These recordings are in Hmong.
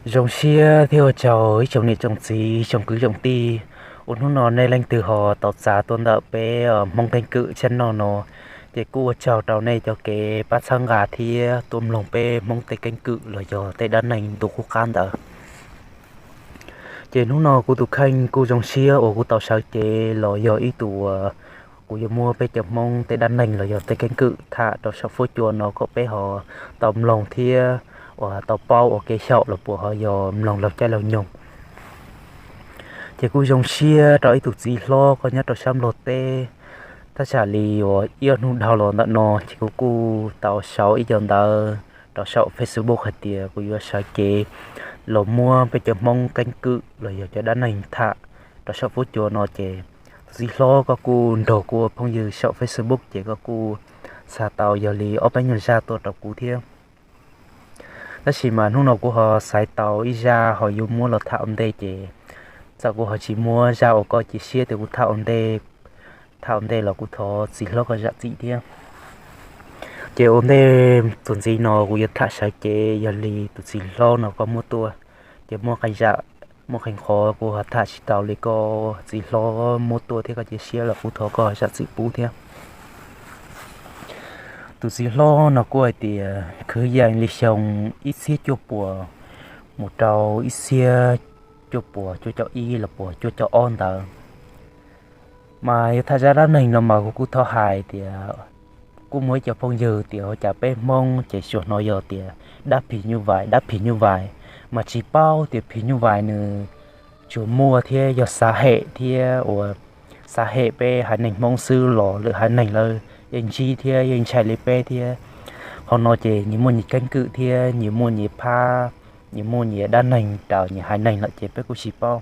Zoo siab thiab ua tsaug ib tsoom niam tsoom txiv tsoom kwv tsoom tij uas hnub no nej leej twg ho tau txav tuaj ntawm peb Hmoob Keeb Kwm channel no, ces kuj ua tsaug rau nej cov kev pab txhawb nqa thiab tuaj mloog peb Hmoob tej keeb kwm los yog tej dab neeg ntu qub qab ntawd. Ces hnub no kuv tus kheej kuj zoo siab uas kuv tau sawv cev los yog ib tug uas kuv yuav muab peb cov Hmoob tej dab neeg los yog tej keeb kwm tham rau saum fuab cua no kom peb ho tau mloog thiab uas tau paub ua kev xyaum los puas ho yog mloog laug caij laug nyoog. Ces kuj zoo siab rau ib tug txiv hlob koj nyob rau sab Nplog teb, thaj tsam li uas ib ob hnub dhau los ntawm no ces kuv kuj tau sau ib co ntawv rau saum Facebook hais tias kuv yuav sawv cev los muab peb cov Hmoob keeb kwm los yog cov dab neeg tham rau saum fuab cua no ces tus txiv hlob koj kuj nrog kuv ua phooj ywg saum Facebook ces koj kuj xa tau yog li ob peb nyuag zaj tuaj rau kuv thiab. Tab sis mas hnub no kuv ho xaiv tau ib zaj ho yuav muab los tham ua ntej ces txawm kuv ho tsis muab zaj uas koj cia siab tias kuv tham ua ntej, tham ua ntej los kuv thov txiv hlob koj zam txim thiab. Ces ua ntej txuas ntxiv no kuv yuav tham sawv cev yog li tus txiv hlob no koj muab tuaj, ces muaj qee zaj, muaj qee qhov kuv ho tham tsis tau li koj txiv hlob muab tuaj thiab koj cia siab los kuv thov koj zam txim pub thiab. Tus txiv hlob no kuj hais tias kwv yees li xyoo ib txhiab cuaj puas mus rau ib txhiab cuaj puas cuaj caum ib los puas cuaj caum ob ntawd. Mas yog tham zaj dab neeg no mas kuv kuj thov hais tias kuj muaj ib co phooj ywg tias ua cas peb Hmoob ces tsuas hnov yog tias dab phim nyuj vais, dab phim nyuj vais, mas tsis paub tias phim nyuj vais nws tsuas muaj thiab yog xav hem thiab uas xav hem peb haiv neeg Hmoob xwb los lwm haiv neeg lawv yeej ntsib thiab yeej ntshai li peb thiab. Qhov no ces nyias muaj nyias keeb kwm thiab nyias muaj nyias phab, nyias muaj nyias dab neeg raws nyias haiv neeg lawm ces peb kuj tsis paub.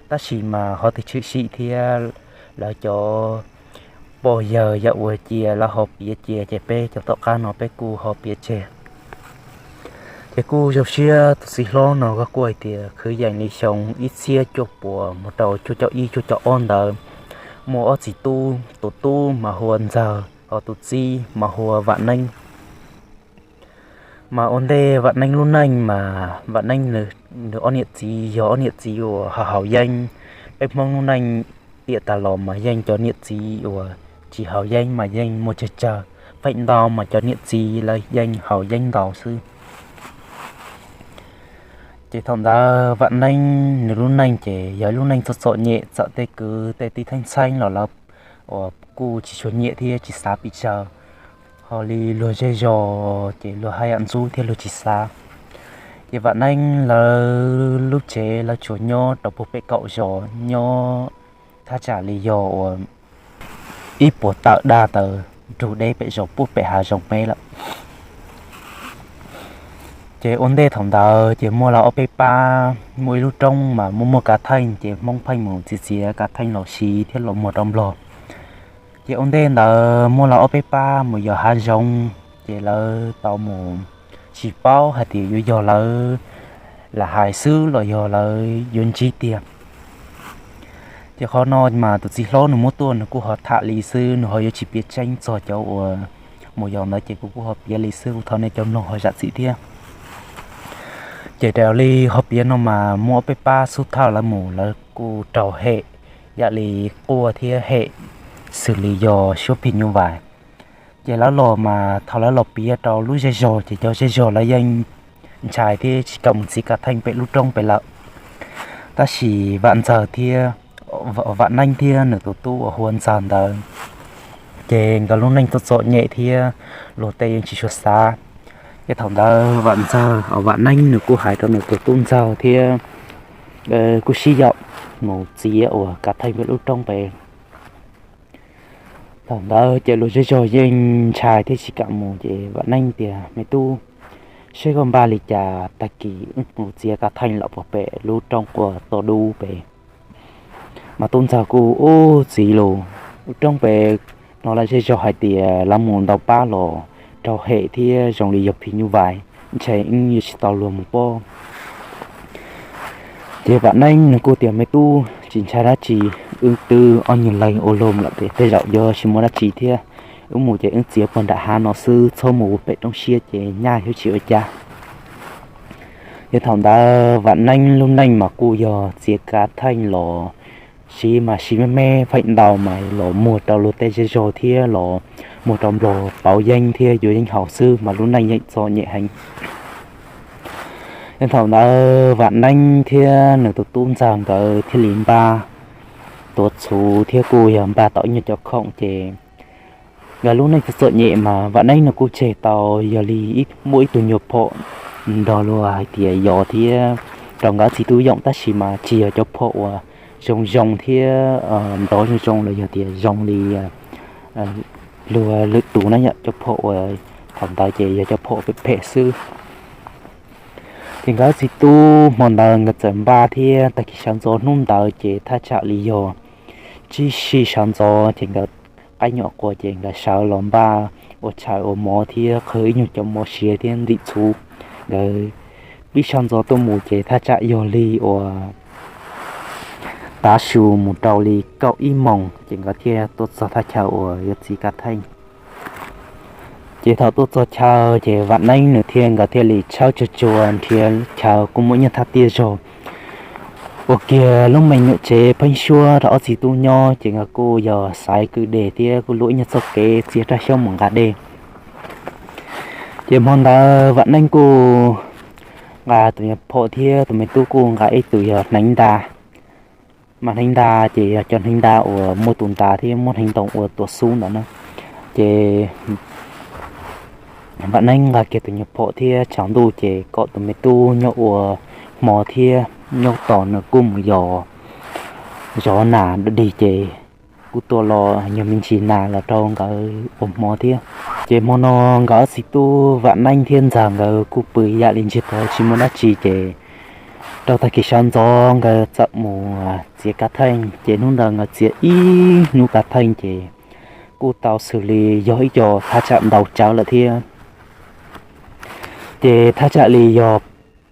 Tab sis mas qhov twg tshwm sim thiab lawv cov pog yawg yam uas cia lawv ho piav cia ces peb cov tom qab no peb kuj ho piav tseg. Ces kuj zoo siab tus txiv hlob no koj kuj hais tias kwv yees li xyoo ib txhiab cuaj puas mus rau cuaj caum ib cuaj caum ob ntawd, muaj ob txiv tub, tus tub mas hu ua Ntxawg, ho tus txiv mas hu ua Vam Neeb. Mas ua ntej Vam Neeb lub neej mas Vam Neeb nws ob niam txiv yog ob niam txiv uas haus yeeb. Peb Hmoob lub neej tiam tas los mas yeej cov niam txiv uas tsis haus yeeb mas yeej muaj tsawg tsawg, feem ntau mas cov niam txiv lawv yeej haus yeeb ntau xwb. Ces thaum ntawd Vam Neeb nws lub neej ces yog lub neej txom txom nyem, txawm tej kwv tej tij theej txheeb los lawv uas kuj tsis tshua nyiam thiab tsis xav pes tsawg, ho li luag zej zos ces luag haj yam ntxub thiab luag tsis xav. Ces Vam Neeb lawv lub tsev lawv tsuas nyob rau puag pem kaum zos, nyob thaj tsam li yog uas ib puas tawm daj tawm nrug deb pem zos puag pem hav zoov me lawm. Ces ua ntej thaum ntawd ces muaj lawv ob peb pab muaj ib lub roob mas muaj muaj kav theej, ces Hmoob pheej mus txiav txiav kav theej los siv thiab los muag rau Nplog. Ces ua ntej ntawd muaj lawv ob peb pab mus yos hav zoov, ces lawv tau mus tsis paub hais tias yuav yog lawv lam hais xwb los yog lawv yuav ntsib tiag. Ces qhov no mas tus txiv hlob nws muab tuaj nws kuj ho tham li xwb, nws ho yuav tsis piav tseeb txog cov uas mus yos ntawd, ces kuv kuj ho piav li xwb, kuv thov nej cov mloog ho zam txim thiab. Ces raws li ho piav no mas muaj ob peb pab xub thawj lawv mus lawv kuj raug hem yam li quaj thiab hem xws li yog suab phim nyuj vais. Ces lawv los mas thaum lawv los piav rau lub zej zog ces cov zej zog lawv yeej ntshai thiab tsis kam mus txiav kav theej pem lub roob pem lawm. Tab sis Vam Ntxawg thiab, Vam Neeb thiab nws tus tub uas hu ua Ntxawg ntawd, ces nkawd lub neej txom txom nyem thiab luag tej yeej tsis tshua xav. Ces thaum ntawd Vam Ntxawg, Vam Neeb nws kuj hais rau nws tus tub Ntxawg thiab kuj sib yaum mus txiav uas kav theej pem lub roob pem. Thaum ntawd ces luag zej zog yeej ntshai thiab tsis kam mus, ces Vam Neeb tias, Me tub, seb koj npaj li cas tag kis wb mus txiav kav theej los puag pem lub roob quaj to dub pem. Mas tub Ntxawg kuj, Ub txiv, lub roob pem no lawv zej zog hais tias lawv mus ntau pab los raug hem thiab zoo li yog phim nyuj vais, ntshe wb yuav tsis tau luag mus pob. Ces Vam Neeb nws kuj tias, Me tub, tsis ntshai dab tsi, wb twb ob nyuag leeg ua luag lawm ces tej zaum yuav tsis muaj dab tsi thiab. Wb mus ces wb txiav puag nram hav no xwb, txhob mus ua pem roob siab ces nyaj yuav tsis ua cas. Yog thaum ntawd Vam Neeb lub neej mas kuj yog txiav kav theej los siv mas siv me me feem ntau mas los muag rau luag tej zej zog thiab los muag rau nplog pauv yeeb thiab yuav yeeb haus xwb mas lub neej yeej txom nyem heev. Yog thaum ntawd Vam Neeb thiab nws tus tub ntxawg nkawd thiaj li npaj tuav txhuv thiab kuj yog npaj tau ib nyuag cov khoom ces nkawd lub neej txom txom nyem mas Vam Neeb nws kuj tseg tau yog li muaj ib tug nyuag phom nrog luag hais tias yos thiab rau nkawd txiv tub yoom tab sis mas tsis yog cov phom uas zoo zoo thiab nrov zoo zoo los yog tias zoo li luag lwm tus na yom, cov phom uas thaum ntawd ces yog cov phom phem phem xwb. Ces nkawd txiv tub hmo ntawd nkawd txawm npaj thiab tag kis sawv ntxov hnub ntawd ces thaj tsam li yog tsib si sawv ntxov ces nkawd qaib nyuam quas ces nkawd sawv los npaj ua tshais ua mov thiab qhwv ib nyuag cov mov siav thiab ntim txhuv. Nkawd pib sawv ntxov tuaj mus ces thaj tsam yog li uas tav su mus rau li kaum ib moos ces nkawd thiaj tuaj txog thaj chaw uas yuav txiav kav theej. Ces thaum tuaj txog chaw ces Vam Neeb nws thiab nkawd thiaj li tshawb tsuag tsuag nrhiav chaw kuj muaj ib nyuag thaj tiaj zog ua kiag lub me nyuam tsev pheeb suab rau ob txiv tub nyob ces nkawd kuj yog xaiv kwj deg thiab kuj luaj ib nyuag txoj kev txiav raj xyoob mus nqa dej. Ces hmo ntawd Vam Neeb kuj nqa tus nyuag phom thiab tus me tub kuj nqa ib tus yog hneev nta. Mas hneev nta ces yog cov hneev nta uas muaj tus nta thiab muaj hneev ntoo ua tua xub ntawd na. Ces Vam Neeb nqa kiag tus nyuag phom thiab tshav ntuj ces kom tus me tub nyob ua hmo thiab nyob tos nws kuj mus yos zov nas dog dig ces kuj tua los nyuag me ntsis nas los rau nkawd ua hmo thiab. Ces hmo no nkawd ob txiv tub Vam Neeb thiab ntxawg nkawd kuj pw yam li ntsiag to tsis muaj dab tsi ces rau tag kis sawv ntxov nkawd txawm mus txiav kav theej ces hnub ntawd nkawd txiav ib hnub kav theej ces kuj tau xws li yog ib co thaj tsam ntau tsawv lawm thiab. Ces thaj tsam li yog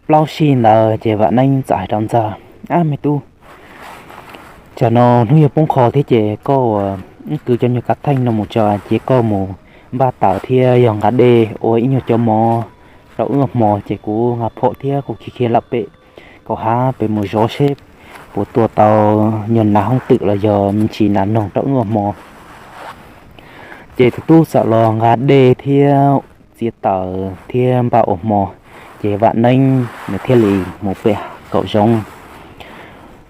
plaub sij ntawd ces Vam Neeb txawm hais rau ntxawg, Ab me tub, tsam no hnub yuav poob qho thiab ces koj ua kwv cov nyuag kav theej no mus tso ces koj mus npaj tawm thiab yog nqa dej ua ib nyuag cov mov rau wb ua hmo ces kuv nqa phom thiab kuv khiav khiav lam pem kaum hav pem mus zov seb puas tua tau nyuag nas hoob twm los yog me ntsis nas noog rau wb ua hmo. Ces tus tub txawm los nqa dej thiab txiav taws thiab npaj ua hmo, ces Vam Neeb nws thiaj li mus pem kaum zoov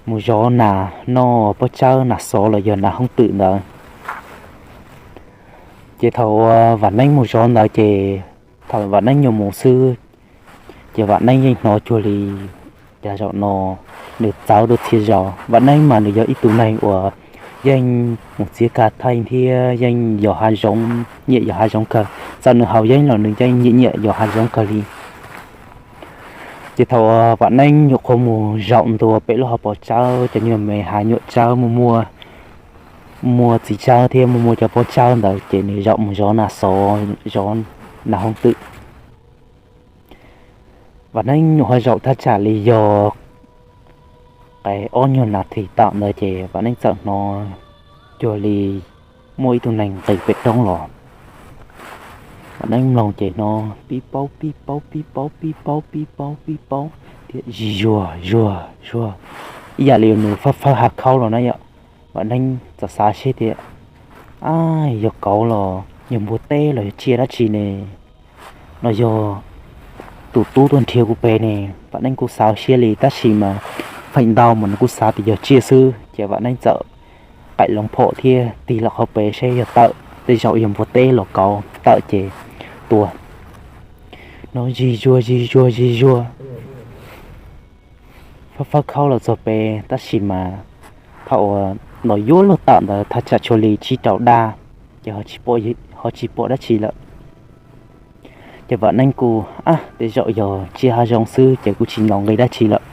mus zov nas noj pob tsawb nas xov los yog nas hoob twm ntawd. Ces thaum Vam Neeb mus zov ntawd ces thaum Vam Neeb nyuam mus xwb, ces Vam Neeb yeej hnov cuag li cas zaum no nws txawv dua txhia zaus. Vam Neeb mas nws yog ib tug neeg uas yeej mus txiav kav theej thiab yeej yos hav zoov, nyiam yos hav zoov kawg. Txawm nws haus yeeb los nws yeej nyiam nyiam yos hav zoov kawg li. Ces thaum Vam Neeb nyuam qhuav mus zaum ntua pem lub hauv paus tsawb cov nyuag me hav nyuam tsawb muaj muaj txiv tsawb thiab muaj muaj cov pob tsawb ntawd ces nws zaum mus zov nas xov, zov nas hoob twm. Vam Neeb nyuam qhuav zaum thaj tsam li yog qe ob nyuag nas this tawm ntawd ces Vam Neeb txawm hnov cuag li muaj ib tug neeg nqis pem roob los. Vam Neeb mloog ces hnov pib paub pib paub pib paub pib paub pib paub pib paub thiab zig zuag zuag zuag ib yam li nws fawb fawb hav khaub los na yom. Vam Neeb txawm xav seb tias, Ab, yog kauv los yog npua teb los yog tsiaj dab tsi ne? Los yog tus tub tuaj nrhiav kuv pem ne? Vam Neeb kuj xav siab li tab sis mas feem ntau mas nws kuj xav tias yog tsiaj xwb ces Vam Neeb txawm qaim loo phom thiab tig los qhov pem seb yog tawm, tej zaum yog npua teb los kauv tawm ces tua. No zig zuag zig zuag zig zuag, fawb fawb khaub los txog pem tab sis mas thaum uas los yuav luag tawm ntawd thaj tsam tshuav li tsib rau daj, ces ho tsis pom dab tsi lawm. Ces Vam Neeb kuj, Ab, tej zaum yog tsiaj hav zoov xwb ces kuj tsis nqis dab tsi lawm.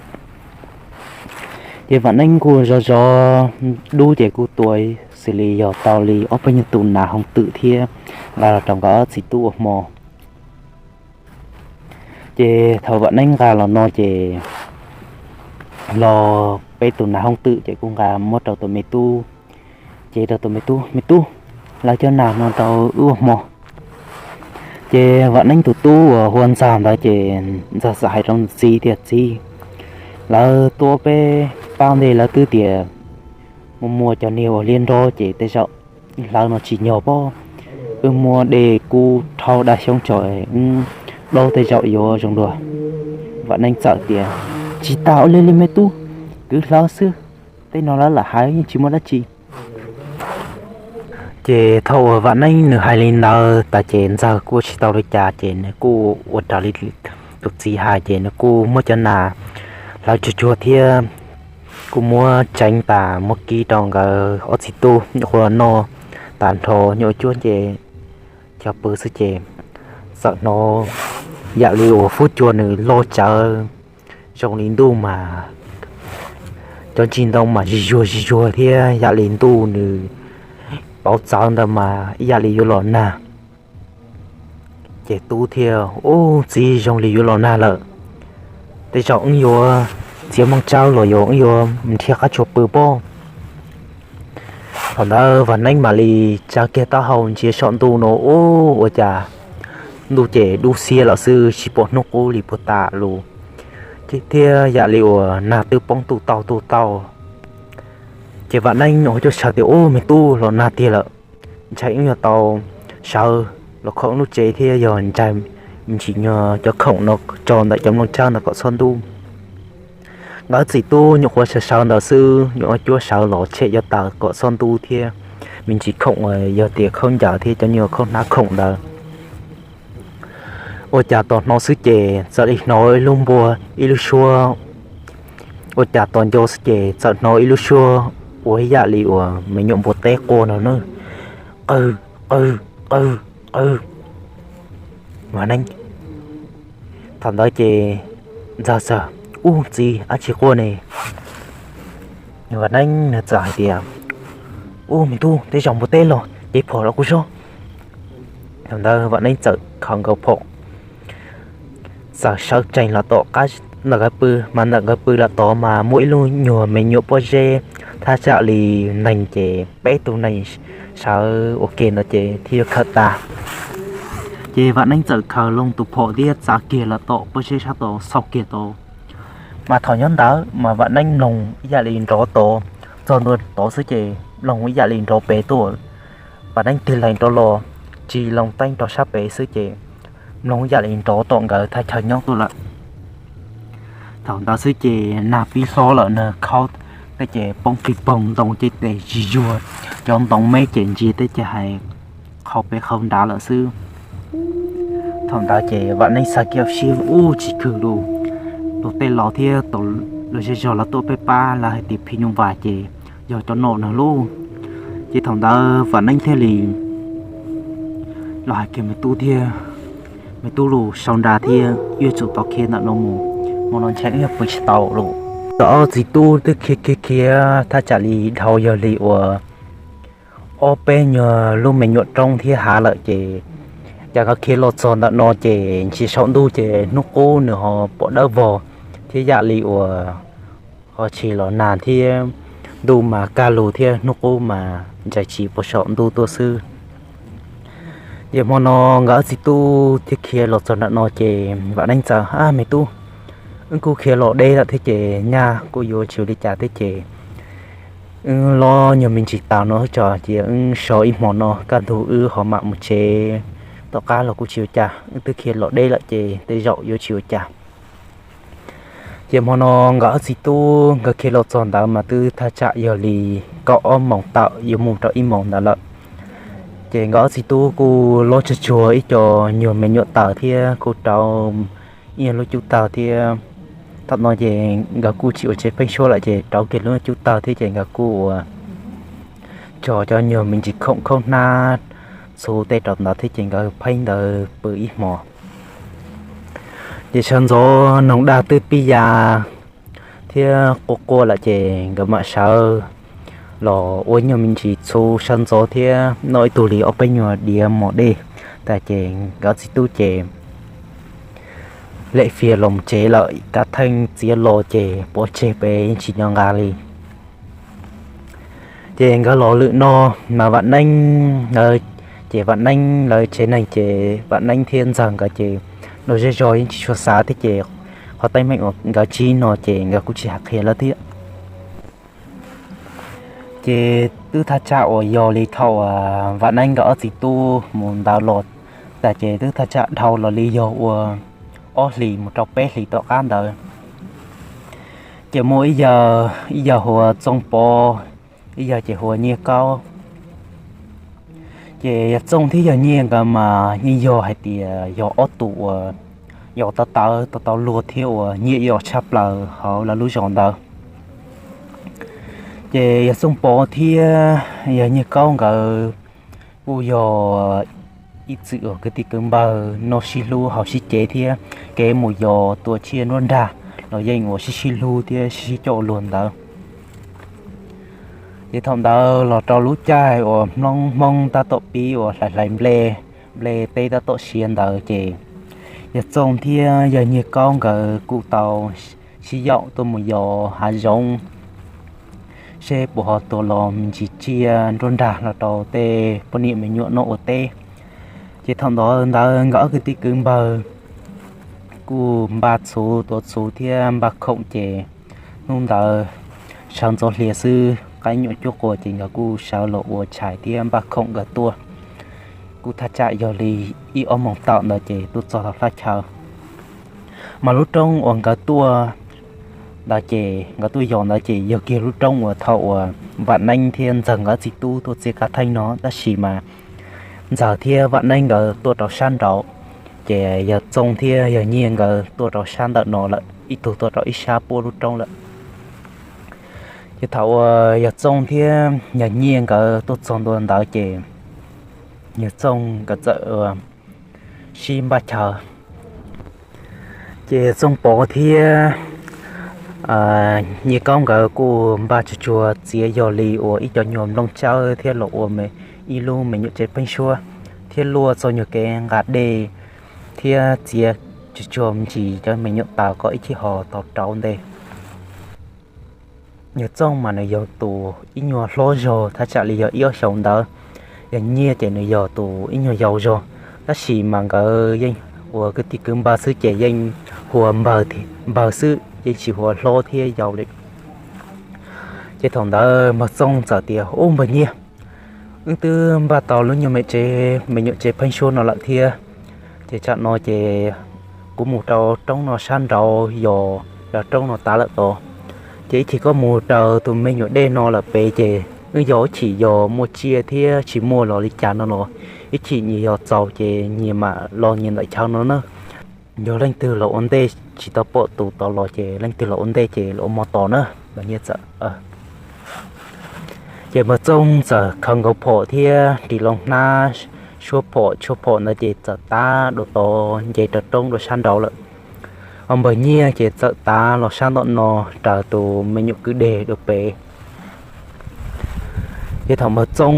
Ces Vam Neeb kuj zov zov dub ces kuj tua xws li yog tau li ob peb nyuag tus nas hoob twm thiab nqa los rau nkawd ob txiv tub ua hmo. Ces thaum Vam Neeb nqa los no ces los peb tus nas hoob twm ces kuj nqa muab rau tus me tub. Ces rau tus me tub, Me tub, lawv cov nas no rau wb ua hmo. Ces Vam Neeb tus tub uas hu ua Ntxawg ntawd ces Ntxawg txawm hais rau nws txiv tias, Txiv, lawv tuaj peb pab ntej lawv twb tias mus muas cov niag uas liab nrob ces tej zaum hlawv no tsis nyog pob. Wb muab dej kub rhaub dab xyoob tso, wb daub tej zaum yuav zoo dua. Vam Neeb txawm tias, Tsis tas ua li li me tub, kwv hlawv xwb, tej no lawv lam hais yeej tsis muaj dab tsi. Ces thaum uas Vam Neeb nws hais li ntawd tas ces Ntxawg kuj tsis tau li cas ces nws kuj ua raws li tus txiv hais ces nws kuj muab cov nas hlawv tsuag tsuag thiab kuj muab tseev tas muab kib rau nkawd ob txiv tub nyuam qhuav noj tas nrho nyuam cuab nce cov pw xwb ces txawm hnov yam li uas fuab cua nws loj tsawv zoo li ntuj mas cov ntsis ntoo mas zig zuag zig zuag thiab yam li ntuj nws pauv txawv ntawd mas ib yam li yuav los nag. Ces tub thiaj, Ub, txiv, zoo li yuav los nag lawm, tej zaum wb yuav txiav mloog tsawb los yog wb yuav nrhiav qab tsuas pw pob. Thaum ntawd Vam Neeb mam li tsa kiag taub hau ntsia saum ntuj no, ub, ua cas ntuj ces dub xiab lawm xwb, tsis pom hnub qub li puag ta lus, thiab yam li uas nag twb poob tuj tauj tuj tauj. Ces Vam Neeb ua cuab sawv tias, Ub, me tub, los nag tiag lawm, ntshai wb yuav tau sawv los khoom lub tsev thiab yog ntshai me ntsis nyuag cov khoom no tso ntawm cov mloog tsawb ntawd kom txhob ntub. Nkawd txiv tub nyuam qhuav sawv sawv ntawd xwb, nyuam qhuav cuab sawv los tshem cov taws kom txhob ntub thiab me ntsis khoom uas yog tias khaub ncaws thiab cov nyuag khaub hnab khoom ntawd. Ua cas tos hnov xwb ces txawm li hnov ib lub npua, ib lub suab. Ua cas tos nco xwb ces txawm hnov ib lub suab ua ib yam li uas me nyuam npua teb quaj no na, qw, qw, qw, qw. Vam Neeb, thaum ntawd ces Ntxawg txawm, Ub, txiv, dab tsi quaj ne? Vam Neeb nws txawm hais tias, Ub, me tub, tej zaum npua teb los, cev phom los kuv zov. Thaum ntawd Vam Neeb txawm khaws nkaus phom, txawm sawv tsees los tom qab ntawm nkawd pw, mas ntawm nkawd pw los tod mas muaj ib lub nyuag me nyuam pob zeb, thaj tsam li nees ces peb tug nees sawv ua ke ntawd ces thiaj yuav khaws tas. Ces Vam Neeb txawm khaws loo tus phom thiab txav kiag los tom pob zeb sab tod xauj kiag tod. Mas thaum nyob ntawd mas Vam Neeb mloog ib yam li nrov tod, txog ntua tod xwb ces mloog ib yam li nrov pem tuaj. Vam Neeb tig lees rov los, tsis loo teeb rau sab pem xwb ces mloog ib yam li nrov tom nkawd thaj chaw nyob tuaj lawm. Thaum ntawd xwb ces nag pib hlob lawm, nag khaub tej ces poob pig poog, ntoo ces tes zig zuag, cov ntoo me ces ntsia tej ces hais qhau pem qhau nrad lawm xwb. Thaum ntawd ces Vam Neeb xav kiag siab, Ub, tsis khwv lus, tus tej laus thiab tus zej zog los tuaj peb pab, lawv hais tias phim nyuj vais ces yog cov no na lauj. Ces thaum ntawd Vam Neeb thiaj li los hais kiag me tub thiab, Me tub, lus sau nra thiab, yuav tsum tau khiav ntawm no mus, hmo no ntshe wb yuav pw tsis tau lawm. Nkawd ob txiv tub twb khiav khiav khiav thaj tsam li dhau yog li uas ob peb nyuag lub me nyuam roob thiab hav lawm ces, cas nkawd khiav los txog ntawm no ces ntsia saum ntuj ces hnub qub nws ho pom dawb vog thiab yam li uas ho tsis los nag thiab, ntuj mas kaj lug thiab hnub qub mas ntsais tsis puag saum ntuj tuaj xwb. Ces hmo no nkawd ob txiv tub thiaj khiav los txog nram no ces Vam Neeb txawm, Ab, me tub, wb kuj khiav los deb lawm thiab ces nyaj kuj yuav tsis ua li cas thiab ces wb los nyuag me ntsis taws no tso ces wb so ib hmo no kaj ntug wb ho mam mus tsev. Tom qab los kuj tsis ua cas, wb twb khiav los deb lawm ces tej zaum yuav tsis ua cas. Ces hmo no nkawd ob txiv tub nkawd khiav los txog ntawd mas twb thaj tsam yog li kaum ob moos tawm yuav mus rau ib moos ntawd lawm. Ces nkawd ob txiv tub kuj lob tsuag tsuag ib co nyuag me nyuam taws thiab kuj rauv ib nyuag lub cub tawg thiab. Thaum no ces nkawd kuj tsis ua tsev pheeb suab lawm ces rauv kiag lub cub tawg thiab ces nkawd kuj ua tso cov nyuag me ntsis khoom khaub hnab txhuv tej rau ntawd thiab ces nkawd pheej ntawd pw ib hmo. Ces sawv ntxov noog daj twb pib ya thiab quaj quaj lawm ces nkawd mam sawv los ua nyuag me ntsis txhuv sawv ntxov thiab noj ib tug li ob peb nyuag diav mos dej tas ces nkawd ob txiv tub ces lem fias los tsev lawm, kav theej txiav los ces pov tseg pem yeej tsis nco nqa li. Ces nkawd los lwm no mas Vam Neeb nkawd Ces Vam Neeb lawv tsev neeg ces Vam Neeb thiab Ntxawg nkawd ces los zej zog yeej tsis tshua xav thiab ces qhov teeb meem uas nkawd ntsib no ces nkawd kuj tsis hais qhia lawv thiab. Ces twb thaj tsam uas yog li thaum Vam Neeb nkawd ob txiv tub mus ntawd los tas ces twb thaj tsam dhau los li yog ua ob hlis mus rau peb hlis tom qab ntawd. Ces muaj ib yawg, ib yawg hu ua Txooj Pov, ib yawg ces hu ua Nyiaj Kaub. Ces yawg Txooj thiab yawg Nyiaj nkawd mas yeej yog hais tias yog ob tug uas yog tau tawv tau tau luag thiab uas nyiam yos tshaj plaws hauv lawv lub zos ntawd. Ces yawg Txooj Pov thiab yawg Nyiaj Kaub nkawd kuj yog ib txwm uas kwv tij kwv npawg noj sib hlub haus sib cev thiab kev mus yos tua tsiaj nruab nrag los yeej uas sib sib hlub thiab sib sib coj ua luag ntawd. Ces thaum ntawd los rau lub caij uas Hmoob tab tom pib uas hlais hlais nplej, nplej teb tab tom siav ntawd ces yawg Txooj thiab yawg Nyiaj Kaub nkawd kuj tau sib yaum tuaj mus yos hav zoov seb puas ho tua los me ntsis tsiaj nruab nrag los rau tej poj niam me nyuam noj ua teb. Ces thaum ntawd ntawd nkawd ob kwv tij kwv npawg kuj npaj txhuv tuav txhuv thiab npaj khoom ces hnub ntawd sawv ntxov hlias xwb qaib nyuam cuaj qua ces nkawd kuj sawv los ua tshais thiab npaj khoom nkawd tuaj. Kuj thaj tsam yog li ib ob moos tawm ntawd ces tuaj txog tau Hlab Chaw. Mas lub roob uas nkawd tuaj ntawd ces nkawd tuaj yos ntawd ces yog kiag lub roob uas thaum uas Vam Neeb thiab Ntxawg nkawd txiv tub tuaj txiav kav theej no tab sis mas Ntxawg thiab Vam Neeb nkawd tuaj rau sab nraud, ces yawg Txooj thiab yawg Nyiaj nkawd tuaj rau sab ntawm no lawm, ib tug tuaj rau ib sab puab lub roob lawm. Ces thaum uas yawg Txooj thiab yawg Nyiaj nkawd tuaj txog ntua ntawd ces yawg Txooj nkawd txawm sib npaj chaw. Ces Txooj Pov thiab Nyiaj Kaub nkawd kuj npaj tsuag tsuag txiav yog li uas ib co nyuag nplooj tsawb thiab los ua ib lub me nyuam tsev pheeb suab thiab luaj txoj nyuag kev nqa dej thiab txiav tsuag tsuag me ntsis cov me nyuam taws kom ib chim ho tau rauv ntej. Yawg Txooj mas nws yog tus ib nyuag hlob zog thaj tsam li yog ib ob xyoos ntawd. Yawg Nyiaj ces nws yog tus ib nyuag yau zog, tab sis mas nkawd yeej ua kwv tij kwv npawg xwb ces yeej hu ua npawg xwb, yeej tsis hu ua hlob thiab yau li. Ces thaum ntawd npawg Txooj txawm tias, Ub npawg Nyiaj, wb twb npaj tau lub nyuag me tsev, me nyuam tsev pheeb suab no lawm thiab, ces tsam no ces kuv mus rau roob no sab nraud yos, rau roob no tas lawm tod, ces ib chim koj mus raws tus me nyuam dej no lawm pem ces wb yos ib chim yog muaj tsiaj thiab tsis muaj los li cas no los ib chim nyias yos txaus ces nyias mam los nyias ntawm chaw no na. Yog leej twg los ua ntej tsis tau pom tus tod los ces leej twg los ua ntej ces los ua mo tos na. Npawg Nyiaj txawm Ces npawg Txooj txawm khaws nkaus phom thiab ris loo hnab, suab phom tshuab phom ntawd ces txawm tab dua tod nce rau roob dua sab nraud lawm. Ho npawg Nyiaj ces txawm tav los sab tom no raws tus me nyuam kwj deg dua pem. Ces thaum npawg Txooj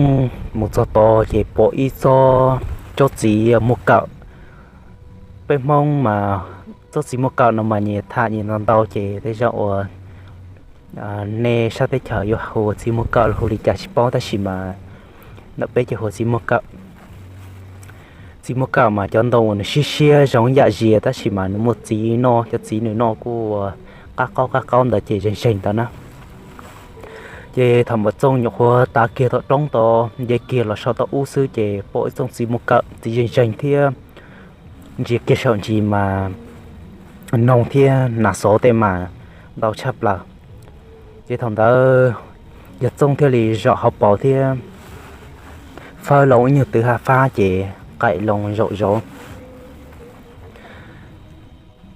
mus txog tod ces pom ib tsob, tsob txiv muaj kawm. Peb Hmoob mas tsob txiv muaj kawm no mas nyias tham nyias ntau ntau ces tej zaum uas nej sab teb chaws yuav hu ua txiv muaj kawm los hu li cas tsis paub tab sis mas ntawm peb ces hu ua txiv muaj kawm. Txiv muaj kawm mas cov ntoo uas nws siab siab zoo yam zias tab sis mas nws muaj txiv noj, cov txiv nws noj kuj qab qaub qab qaub ntawd ces zeeg zeeg ntawd na. Ces thaum npawg Txooj nyuam qhuav tav kiag tom roob tod nce kiag los so tau ub xwb ces pom ib tsob txiv muaj kawm txiv zeeg zeeg thiab ntsia kiag saum ntsis mas noog thiab nas xov tej mas ntau tshaj plaws. Ces thaum ntawd yawg Txooj thiaj li zaum hauv paus thiab fawb loo ib nyuag twv ha fab ces qaim loo zaum zov.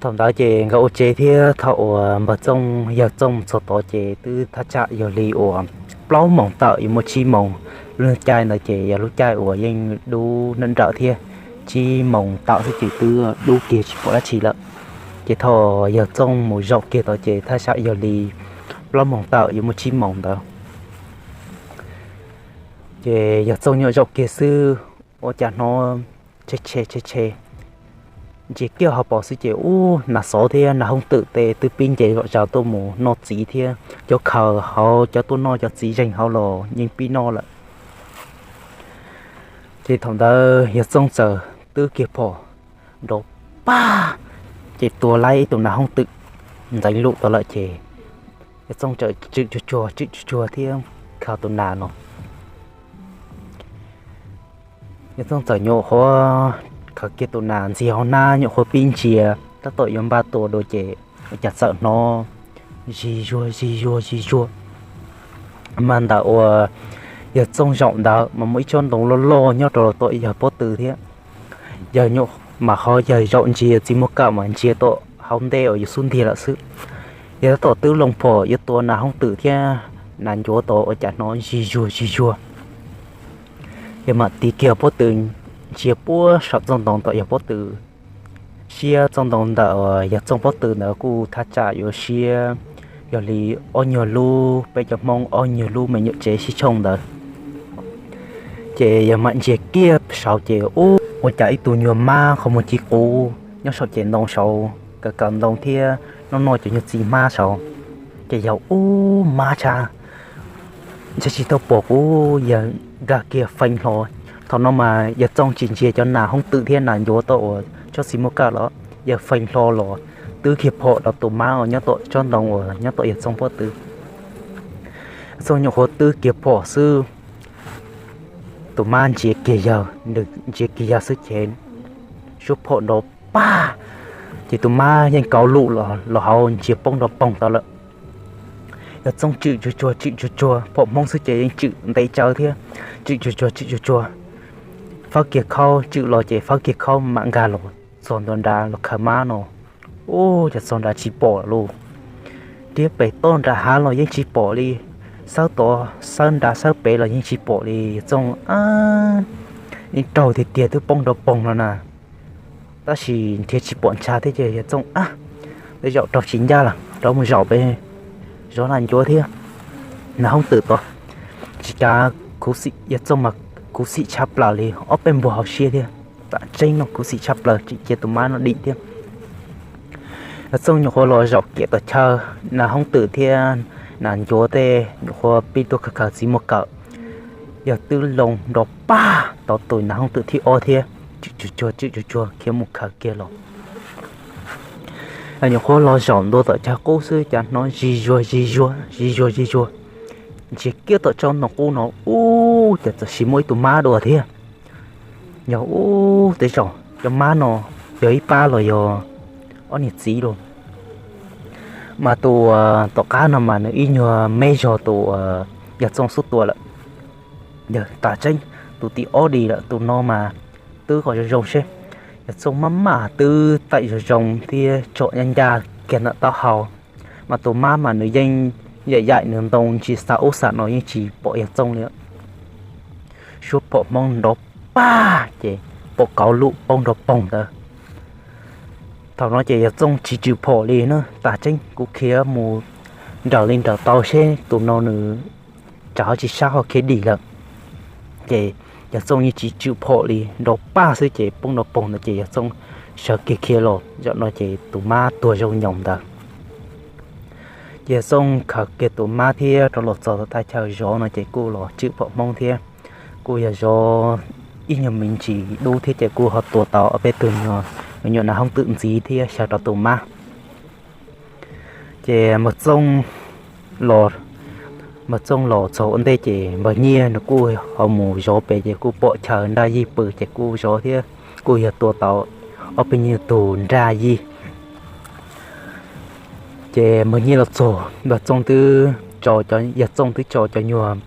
Thaum ntawd ces nkawd ua tsev thiab thaum uas npawg Txooj yawg Txooj txog tod ces twb thaj tsam yog li uas plaub moos tawm yuav muaj tsib moos. Lub caij ntawd ces yog lub caij uas yeej dub nrawm nrawm thiab, tsib moos tawm xwb ces twb dub kiag tsis pom dab tsi lawm. Ces thaum yawg Txooj mus zaum kiag tod ces thaj tsam yog li plaub moos tawm yuav muaj tsib moos ntawd. Ces yawg Txooj nyuam zaum kiag xwb, ua cas hnov tshe tshe tshe tshe, ntsia kiag hauv paus xwb ces ub nas xov thiab nas hoob twm tej twb pib nce zom zaws tuaj mus noj txiv thiab cov khaws hauv cov tuaj noj cov txiv zeeg hauv los yeej pib noj lawm. Ces thaum ntawd yawg Txooj txawm twb kiag phom nrov pag, ces tua laib ib tug nas hoob twm ntxeev lus tau lawm ces yawg Txooj txawm tswm tsuag tsuag tswm tsuag tsuag thiab khaws tus nas no. Yawg Txooj txawm nyuam qhuav khaws kiag tus nas ntxiv hauv hnab, nyuam qhuav pib ntsia tab tom yuav npaj tua dua ces ua cas txawm hnov zig zuag zig zuag zig zuag. Mas ntawm uas yawg Txooj zaum ntawd mas muaj ib tsob ntoo loj loj nyob rau tom yawg pob tw thiab. Yawg nyuam, mas qhov yawg zaum ntsia txiv muaj kam mas ntsia tom hauv ntej uas yawg xub ntiag lawm xwb. Yawg tab tom twb loo phom yuav tua nas hoob twm thiab nas ncuav tod ua cas hnov zig zuag zig zuag. Yawg mam tig kiag pob tw ntsia puag saum txoj ntoo tom yawg pob tw, siab txoj ntoo ntawm yawg Txooj pob tw ntawd kuj thaj tsam yuav siab yog li ob nyuag lub peb cov Hmoob ob nyuag lub me nyuam tsev sib tshooj ntawd. Ces yawg mam ntsia kiag saud ces ub, ua cas ib tug nyuag mab qhov muag ci quv nyob saum ces ntoo saud, kaw kaw ntoo thiab noj noj cov nyuag txiv hmab saud. Ces yawg ub, mab tshaj, ntshai tsis tau pom kuv, yawg nkag kiag feev hlo. Thaum no mas yawg Txooj tsis ntsia cov nas hoob twm thiab nas ncuav tod uas tsob txiv muaj kam los, yawg feev hlo los twb kiag phom rau tus mab uas nyob tom tsob ntoo uas nyob tom yawg Txooj pob tw. Txooj nyuam qhuav twb kiag phom xwb, tus mab ntsia kiag yawg, nws ntsia kiag yawg xwb ces suab phom nrov pag, ces tus mab yeej kauv lum los hauv ntsia poob nrov poog tod lawm. Yawg Txooj tswm tsuag tsuag tswm tsuag tsuag, phom Hmoob xwb ces yeej tswm ntev tsawv thiab, tswm tsuag tsuag tswm tsuag tsuag, fawb kiag khaub, tswm los ces fawb kiag khaub mam nkag los txog ntua nrad los khaws mab no. Ub, cas txog nrad tsis pom lauj, tiab pem toj nram hav los yeej tsis pom li, xawb tod xawb nrad xawb pem los yeej tsis pom li. Yawg Txooj yeej raug tiag tiag twb poob nrov poog no na, tab sis nrhiav tsis pom ntshav thiab ces yawg Txooj ab, tej zaum raug tsis ncaj lawm, rov mus zaum pem zov nas ncuav thiab nas hoob twm tod. Tsis kav, yawg Txooj mas khuv xim tshaj plaws li, ob peb npuag hauv siab thiab, tam tseeb no khuv xim tshaj plaws tseem cia tus mab no dim thiab. Yawg Txooj nyuam qhuav los zaum kiag tom chaw, nas hoob twm thiab nas ncuav tej nyuam qhuav pib tuaj khaws khaws txiv muaj kawm. Yawg twb loo nrov pag tau tus nas hoob twm thib ob thiab, tswm tsuag tsuag tswm tsuag tsuag khiav mus khaws kiag los. Yawg nyuam qhuav los zaum ntua tom chaw qub xwb cas hnov zig zuag zig zuag zig zuag zig zuag, ntsia kiag tom tsob ntoo qub no ub, cas txawm sis muaj ib tug mab dua thiab. Yog ub, tej zaum cov mab no yog ib pab los yog ob niag txiv los. Mas tus tom qab no mas nws ib nyuag me zog tus yawg Txooj xub tua lawm. Yawg tam tseeb tus tim ob dim lawm, tus no mas twb kom zoo zoo seb. Yawg Txooj maj mam twb taim zoo zoo thiab tsom ncaj ncaj kiag ntawm taub hau, mas tus mab mas nws yeej yaim yaim nws ntoo ntsis xa ub xa no yeej tsis pom yawg Txooj li. Suab phom Hmoob nrov pag ces pom kauv lum poob nrov poog ntawd. Thaum no ces yawg Txooj tsis tswm phom li na, tam tseeb kuv khiav mus nrawm li nrawm tau seb tus no nws tsam ho tsis sab ho khiav dim lawm. Ces yawg Txooj yeej tsis tswm phom li, nrov pag xwb ces poob nrov poog ntawd ces yawg Txooj sawv kiag khiav los. Zaum no ces tus mab tuag zoo nyoos ntawd. Ces yawg Txooj khaws kiag tus mab thiab rov los txog thaj chaw zov no ces kuj los tswm phom Hmoob thiab, kuj yog zov ib nyuag me ntsis dub thiab ces kuj ho tua tau ob peb tug nyuag me nyuam nas hoob twm ntxiv thiab xyaw rau tus mab. Ces npawg Txooj los, npawg Txooj los txog ua ntej ces npawg Nyiaj nws kuj ho mus zov pem ces kuj pom chaw nraj yij pw ces kuj zov thiab kuj yog tua tau ob peb nyuag tug nraj yij. Ces npawg Nyiaj los txog, npawg Txooj twb, yawg Txooj twb tso cov nyuag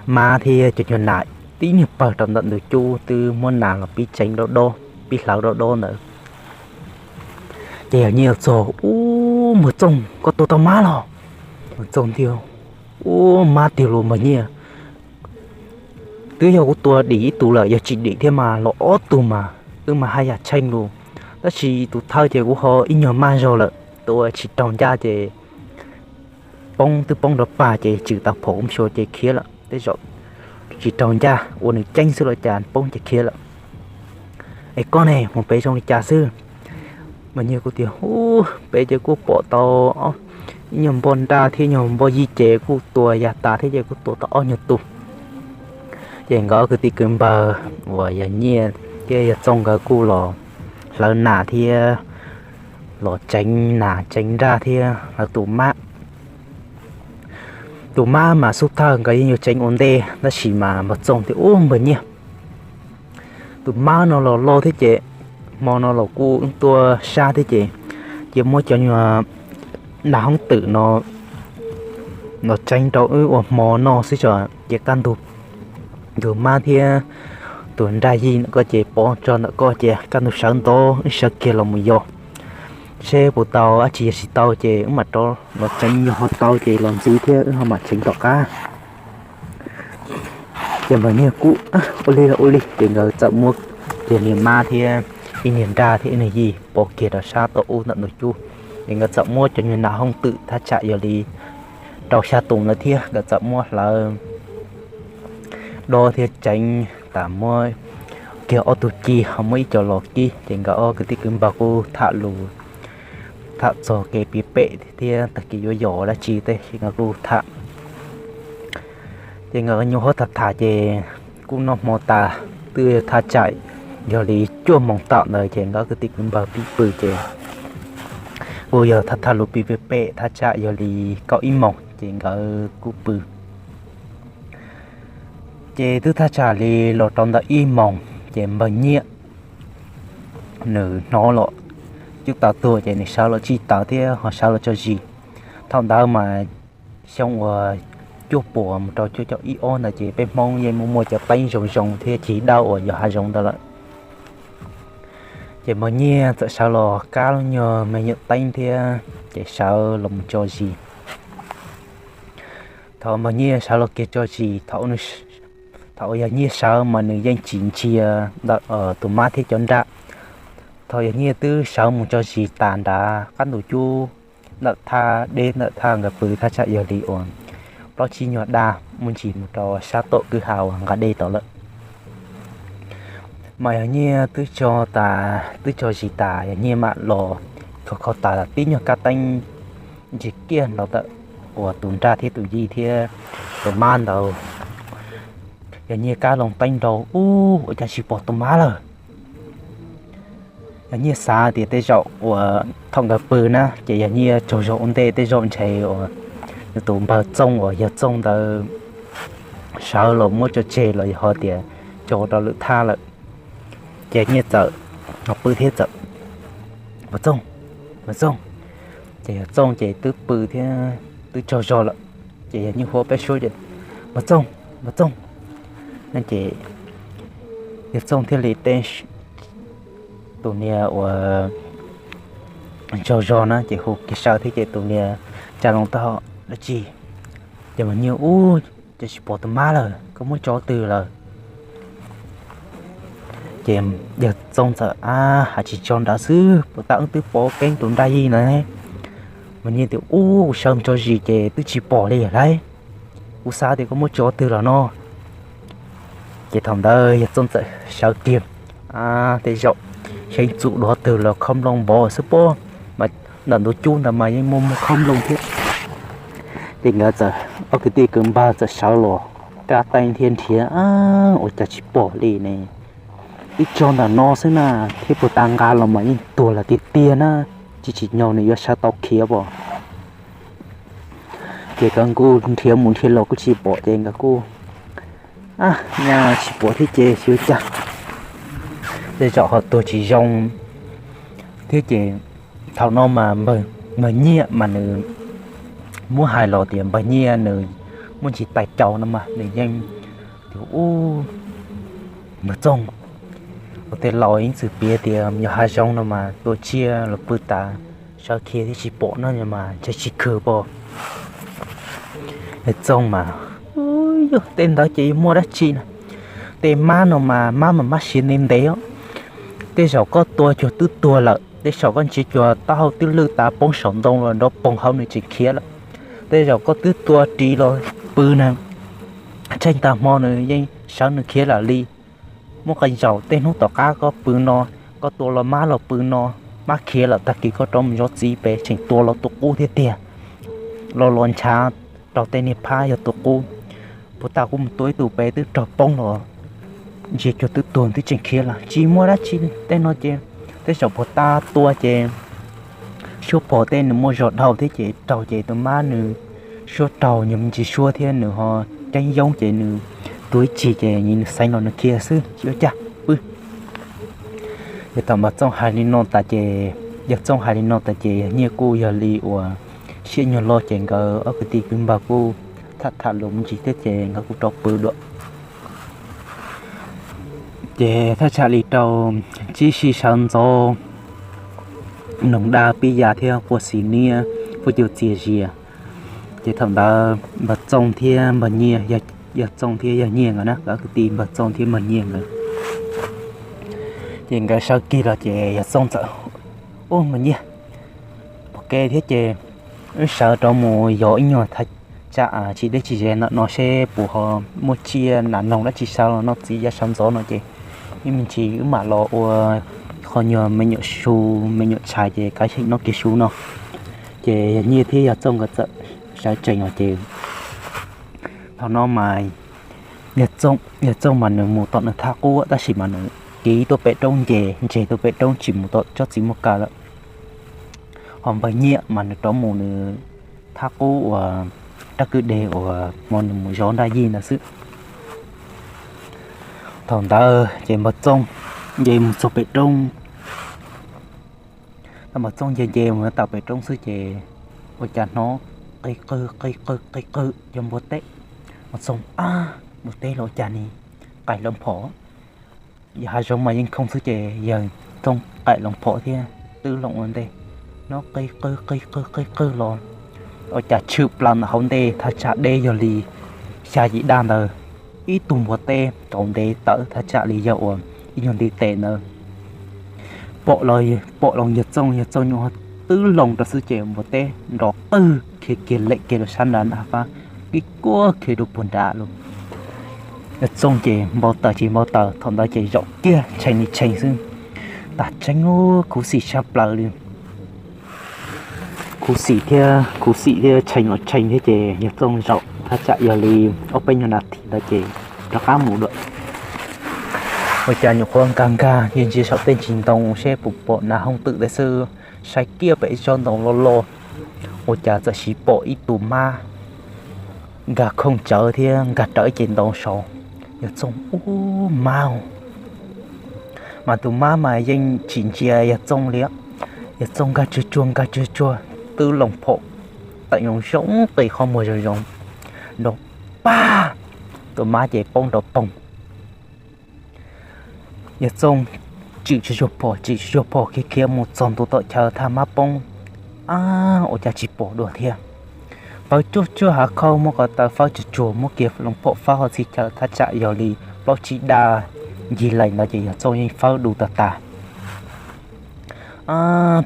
mab thiab cov nyuag nas tib nyuag pawg rau ntawm ntug cub twb muab nas los pib tseev dob dob, pib hlawv dob dob ntawd. Ces yawg Nyiaj los txog, ub, npawg Txooj, koj tua tau mab los? Npawg Txooj tias, ub, mab tiag los npawg Nyiaj, twb yog kuv tua dim ib tug lawm, yog tsis dim thiab mas los ob tug mas wb mas haj yam tsheej lus. Tab sis tus thawj ces kuv ho ib nyuag maj zog lawm, tua tsis raug ncaj ces poob twb poob nrov pag ces tswm tau phom ub xyua ces khiav lawm, tej zaum tsis raug ncaj ua nws ceeb xwb los cas poob ces khiav lawm. Es koj ne mus pem zoo li cas xwb? Mas Nyiaj kuj tias, ub, pem ces kuj pom tau ib nyuag npoj nraj thiab nyuag npoj yij ces kuj tua ya tas thiab ces kuj tua tau ob nyuag tug. Ces nkawd ob kwv tij kwv npawg uas yog Nyiaj thiab yog Txooj nkawd kuj los hlawv nas thiab los tseev nas tseev nraj thiab hlawv tus mab. Tus mab mas xub thawj nkawd yeej yuav tseev ua ntej tab sis mas npawg Txooj tias, Ub npawg Nyiaj, tus mab no los loj thiab ces hmo no los kuj tuaj sab thiab ces cia muab cov nyuag nas hoob twm no los tseev rau wb ua hmo noj xwb tso, ces kaj ntug tus mab thiab tus nraj yij ntawm koj ces pov tso ntawm koj ces kaj ntug sawv ntxov wb sawv kiag los mus yos seb puas tau dab tsi, yog tsis tau ces wb mam rov los tseev, yog ho tau ces los ntxiv thiab wb ho mam tseev tom qab. Ces npawg Nyiaj kuj ua li los ua li ces nkawd txawm muab kiag niag mab thiab ib niag nraj thiab ib niag yij pov kiag rau sab tom ub ntawm ntug cub. Ces nkawd txawm muab cov nyuag nas hoob twm thaj tsam yog li rau xya tus ntawd thiab nkawd txawm muab hlawv dob thiab tseev tas, muab kiag ob tug ci ho muab ib co los kib ces nkawd ob kwv tij kwv npawg kuj tham lus tham txog kev piav pem thiab tag kis yuav yos dab tsi tej nkawd kuj tham. Ces nkawd nyuam qhuav tham tham ces kuj noj hmo tas, twb thaj tsam yog li cuaj moos tawm ntawd ces nkawd ob kwv tij kwv npawg pib pw ces kuj yog tham tham lus piav pem thaj tsam yog li kaum ib moos ces nkawd kuj pw. Ces twb thaj tsam li los rau ntawm ib moos ces npawg Nyiaj nws hnov los cub taws tuag ces nws sawv los tsij taws thiab ho sawv los tso zis. Thaum ntawd mas xyoo uas cuaj puas mus rau cuaj caum ib ob ntawd ces peb Hmoob yeej muaj muaj cov teeb zoo zoo thiab cig dawb uas yog hav zoov ntawd lawm. Ces npawg Nyiaj txawm sawv los kab lub nyuag me nyuam teeb thiab ces sawv los mus tso zis. Thaum npawg Nyiaj sawv los kiag tso zis, thaum yog Nyiaj sawv mas nws yeej tsis ntsia ntawm tus mab thiab cov nraj. Thaum yog Nyiaj twb sawv mus tso zis tas nrad qab ntus cub ntawm thaj deb ntawm thaj nkawd pw thaj tsam yog li uas plaub tsib nyuag daj muaj ntsis mus rau sab tom kwj ha uas nqa dej tod lawm. Mas yog Nyiaj twb tso tas twb tso zis tas yog Nyiaj mam los kho kho tas tib nyuag kab teeb ntsis kiag nrov ntawm uas tus nraj thiab tus yij thiab tus mab ntawd. Yog Nyiaj kab loo teeb nrau ub ua cas tsis pom tus mab lawm. Yog Nyiaj xav tias tej zaum uas thaum nkawd pw na ces yog Nyiaj tsaug zog ua ntej tej zaum ntshe uas nws tus npawg Txooj uas yog Txooj ntawd sawv los muab tso tseg los yog ho tias tso rau lwm thaj lawm. Ces Nyiaj txawm los pw thiab txawm, Npawg Txooj, Npawg Txooj. Ces yog Txooj ces twb pw thiab twb tsaug zog lawm. Ces yog Nyiaj hu peb suab ces, Npawg Txooj, Npawg Txooj. Ces yog Txooj thiaj li teb tus niag uas tsaug zog na ces hu kiag sawv thiab ces tus niag tsa loo taub hau dab tsi. Ces Npawg Nyiaj, ub, cas tsis pom tus mab lawm, koj muab tso twg lawm? Ces yawg Txooj txawm, a, hais tsis tso nrad xwb, puas tas wb twb pov keeb tus nraj yij na. Mas Nyiaj tias, ub, kuv sawv mus tso zis ces twb tsis pom li lawm lauj. Kuv xav tias koj muab tso twg los no. Ces thaum ntawd yawg Txooj txawm sawv kiag, a, tej zaum xyeeb txum dua twg los khob nplooj npov xwb pob, mas ntawm ntu cub ntawd mas yeej muaj muaj khob nplooj thiab. Ces nkawd txawm ob kwv tij kwv npawg txawm sawv los kab teeb thiab nrhiav, a, ua cas tsis pom li ne. Twb tso ntawm no xwb na, thiab puag ta nqa los mas yeej tuag lawm tiag tiag na, tsis tsim nyog nws yuav sawv tau khiav pom. Ces nkawd kuj nrhiav mus nrhiav los kuj tsis pom ces nkawd kuj, a, nyaj tsis pom thiab ces xyov cas, tej zaum ho tuag tsis zoo thiab ces thaum no mas npawg Nyiaj mas nws muab hais los tias npawg Nyiaj nws muaj ntsis tais caus no mas nws yeej tias, ub, npawg Txooj, ua tej laus yeej txwm piav tias yog hav zoov no mas tua tsiaj los pw tas sawv khiav thiab tsis pom no mas ntshe tsis khw pom. Npawg Txooj mas, yog tej ntawd ces muaj dab tsi na. Tej mab no mas mab mas mab siav ntev ntev os. Tej zaum koj tua cuag twb tuag lawm, tej zaum koj ntsia cuag taub hau twb lwj tas poob saum ntoo los nrov poog hauv nws tseem khiav lawm. Tej zaum koj twb tua ris los pw na, tsheej tag hmo nws yeej sawv nws khiav lawm li. Muaj qee zaum tej hnub tom qab koj pw no, koj tua los mab los pw no, mab khiav lawm tag kis koj rov mus zov txiv pem tseem tua los tus qub thiab tiag. Los los ntshav rau tej niag phab yog tus qub. Puag ta kuj mus tua ib tug pem twb raug poob los, ntsia cuag twb tuag twb tseem khiav lawm, tsis muaj dab tsi li. Tej no ces tej zaum puag ta tua ces suab pom tej nws muaj zog dhau thiab ces raug ces tus mab nws suab raug nyuag me ntsis suab thiab nws ho ceeb yoob ces nws tua ib tsig ces nws xeev los nws khiav xwb tsis ua cas pw. Ces thaum Npawg Txooj hais li no tas ces, Yawg Txooj hais li no tas ces Yawg Nyiaj kuj yog li uas siab nyuag loj ces nkawd ob kwv tij kwv npawg kuj tham tham lus me ntsis thiab ces nkawd kuj rov pw dua. Ces thaj tsam li rau tsib si sawv ntxov, noog dab pib ya thiab quaj xis niab, quaj cuag txias zias. Ces thaum ntawd Npawg Txooj thiab Npawg Nyiaj, Yawg Txooj thiab Yawg Nyiaj nkawd na, nkawd kwv tij Npawg Txooj thiab Npawg Nyiaj nkawd, ces nkawd sawv kiag los ces Yawg Txooj txawm, Ub, Npawg Nyiaj, pom kev thiab ces wb sawv rov mus yos ib nyuag thaj tsam tsis deb tsis ze ntawm no seb puas ho muaj tsiaj nas noog dab tsi sawv los noj txiv yav sawv ntxov no ces ib me ntsis wb mam los ua qho nyuag me nyuam su, me nyuam tshais ces kav tsij noj kiag su no. Ces Yawg Nyiaj thiab Yawg Txooj nkawd txawm sawv tsees los ces thaum no mas Yawg Txooj mas nws mus tom nws thaj qub tab sis mas nws kiv tuaj pem roob nce, nce tuaj pem roob tsis mus tom tsob txiv muaj kaw lawm. Ho Npawg Nyiaj mas nws rov mus nws thaj qub uas rab kwj deg uas hmo nws mus zov nraj yij ntawd xwb. Thaum ntawd ces Npawg Txooj nce mus txog pem roob, thaum Npawg Txooj nce nce mus tau pem roob xwb ces ua cas hnov qig qwg qig qwg qig qwg yog npua teb. Npawg Txooj, Ab, npua teb los ua cas ni, qaim los phom. Yog hav zoov mas yeej khoom xwb ces Yawg Txooj qaim los phom thiab twb loos ua ntej, hnov qig qwg qig qwg qig qwg los ua cas tshwm plaws ntawm hauv ntej thaj tsam deb yog li xya yim daj ntawd, ib tug npua teb tsaus ntev tawm thaj tsam li yog uas ib nyuag ntiv tes ntawd. Pom los, pom los Yawg Txooj, Yawg Txooj nyuam qhuav twb loos rau xwb ces npua teb nrov qwg khiav kiag lem kiag rau sab nrad ntag, fab kib kuab khiav dua puag nrad lawm. Yawg Txooj ces npau taws tsis npau taws, thaum ntawd ces zaum kiag tshee li tshee xwb. Tag tseeb, khuv xim tshaj plaws li. Khuv xim thiab khuv xim thiab tshee los tshee thiab ces Yawg Txooj zaum thaj tsam yog li ob peb nyuag nas this ntawd ces rov qab mus dua. Ua cas nyuam qhuav nkag nkag ntsia ntsia saum tej ntsis ntoo seb puas pom nas hooj twm tej xwb, saib kiag pem tsob ntoo loj loj, ua cas txawm sis pom ib tug mab nkag khooj tsawv thiab nkag rawv ib ce ntoo saud. Yawg Txooj, Ub, mab! Mas tus mab mas yeej tsis ntsia Yawg Txooj li. Yawg Txooj nkag tsuag tsuag nkag tsuag tsuag twb loos phom, tawm zoo zoo qis qhov muag zoo zoo, nrov pag, tus mab ces poob nrov poog. Yawg Txooj tsim tsis tsuag phom, tsim tsis tsuag phom khiav khiav mus txog ntua tom chaw thaj mab poob. Ab, ua cas tsis pom dua thiab. Fawb tsuag tsuag hav khauj muab ko taw fawb tsuag tsuag, muab kiag loos phom fawb hauv txhij chaw thaj tsam yog li plaub tsib daj ncig lees ntawd ces Yawg Txooj yeej fawb du tag tag.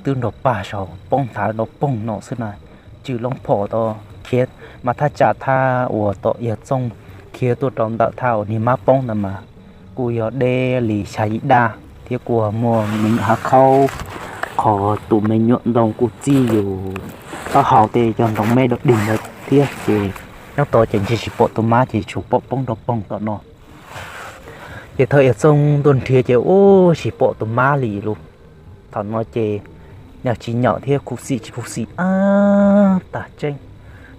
Twb nrov pag saud poob nthav nrov poog no xwb na, tsim loos phom tau khiav, mas thaj tsam thaj uas tom Yawg Txooj khiav tuaj rau ntawm thaj uas niag mab poob ntawd mas kuj yog deb li xya yim daj thiab kuj muaj me nyuam hav khaub, qhov tus me nyuam ntoo kuj txij yus taub hau tej cov ntoo me dog dig ntawd thiab ces nyob tod ces ntshe tsis pom tus mab ces tsuas pom poob nrov poog tom no. Ces thaum Yawg Txooj tuaj nrhiav ces ub tsis pom tus mab li lus. Thaum no ces nyiam tsis nyiam thiab khuv xim tsis khuv xim, ab, tag tseeb,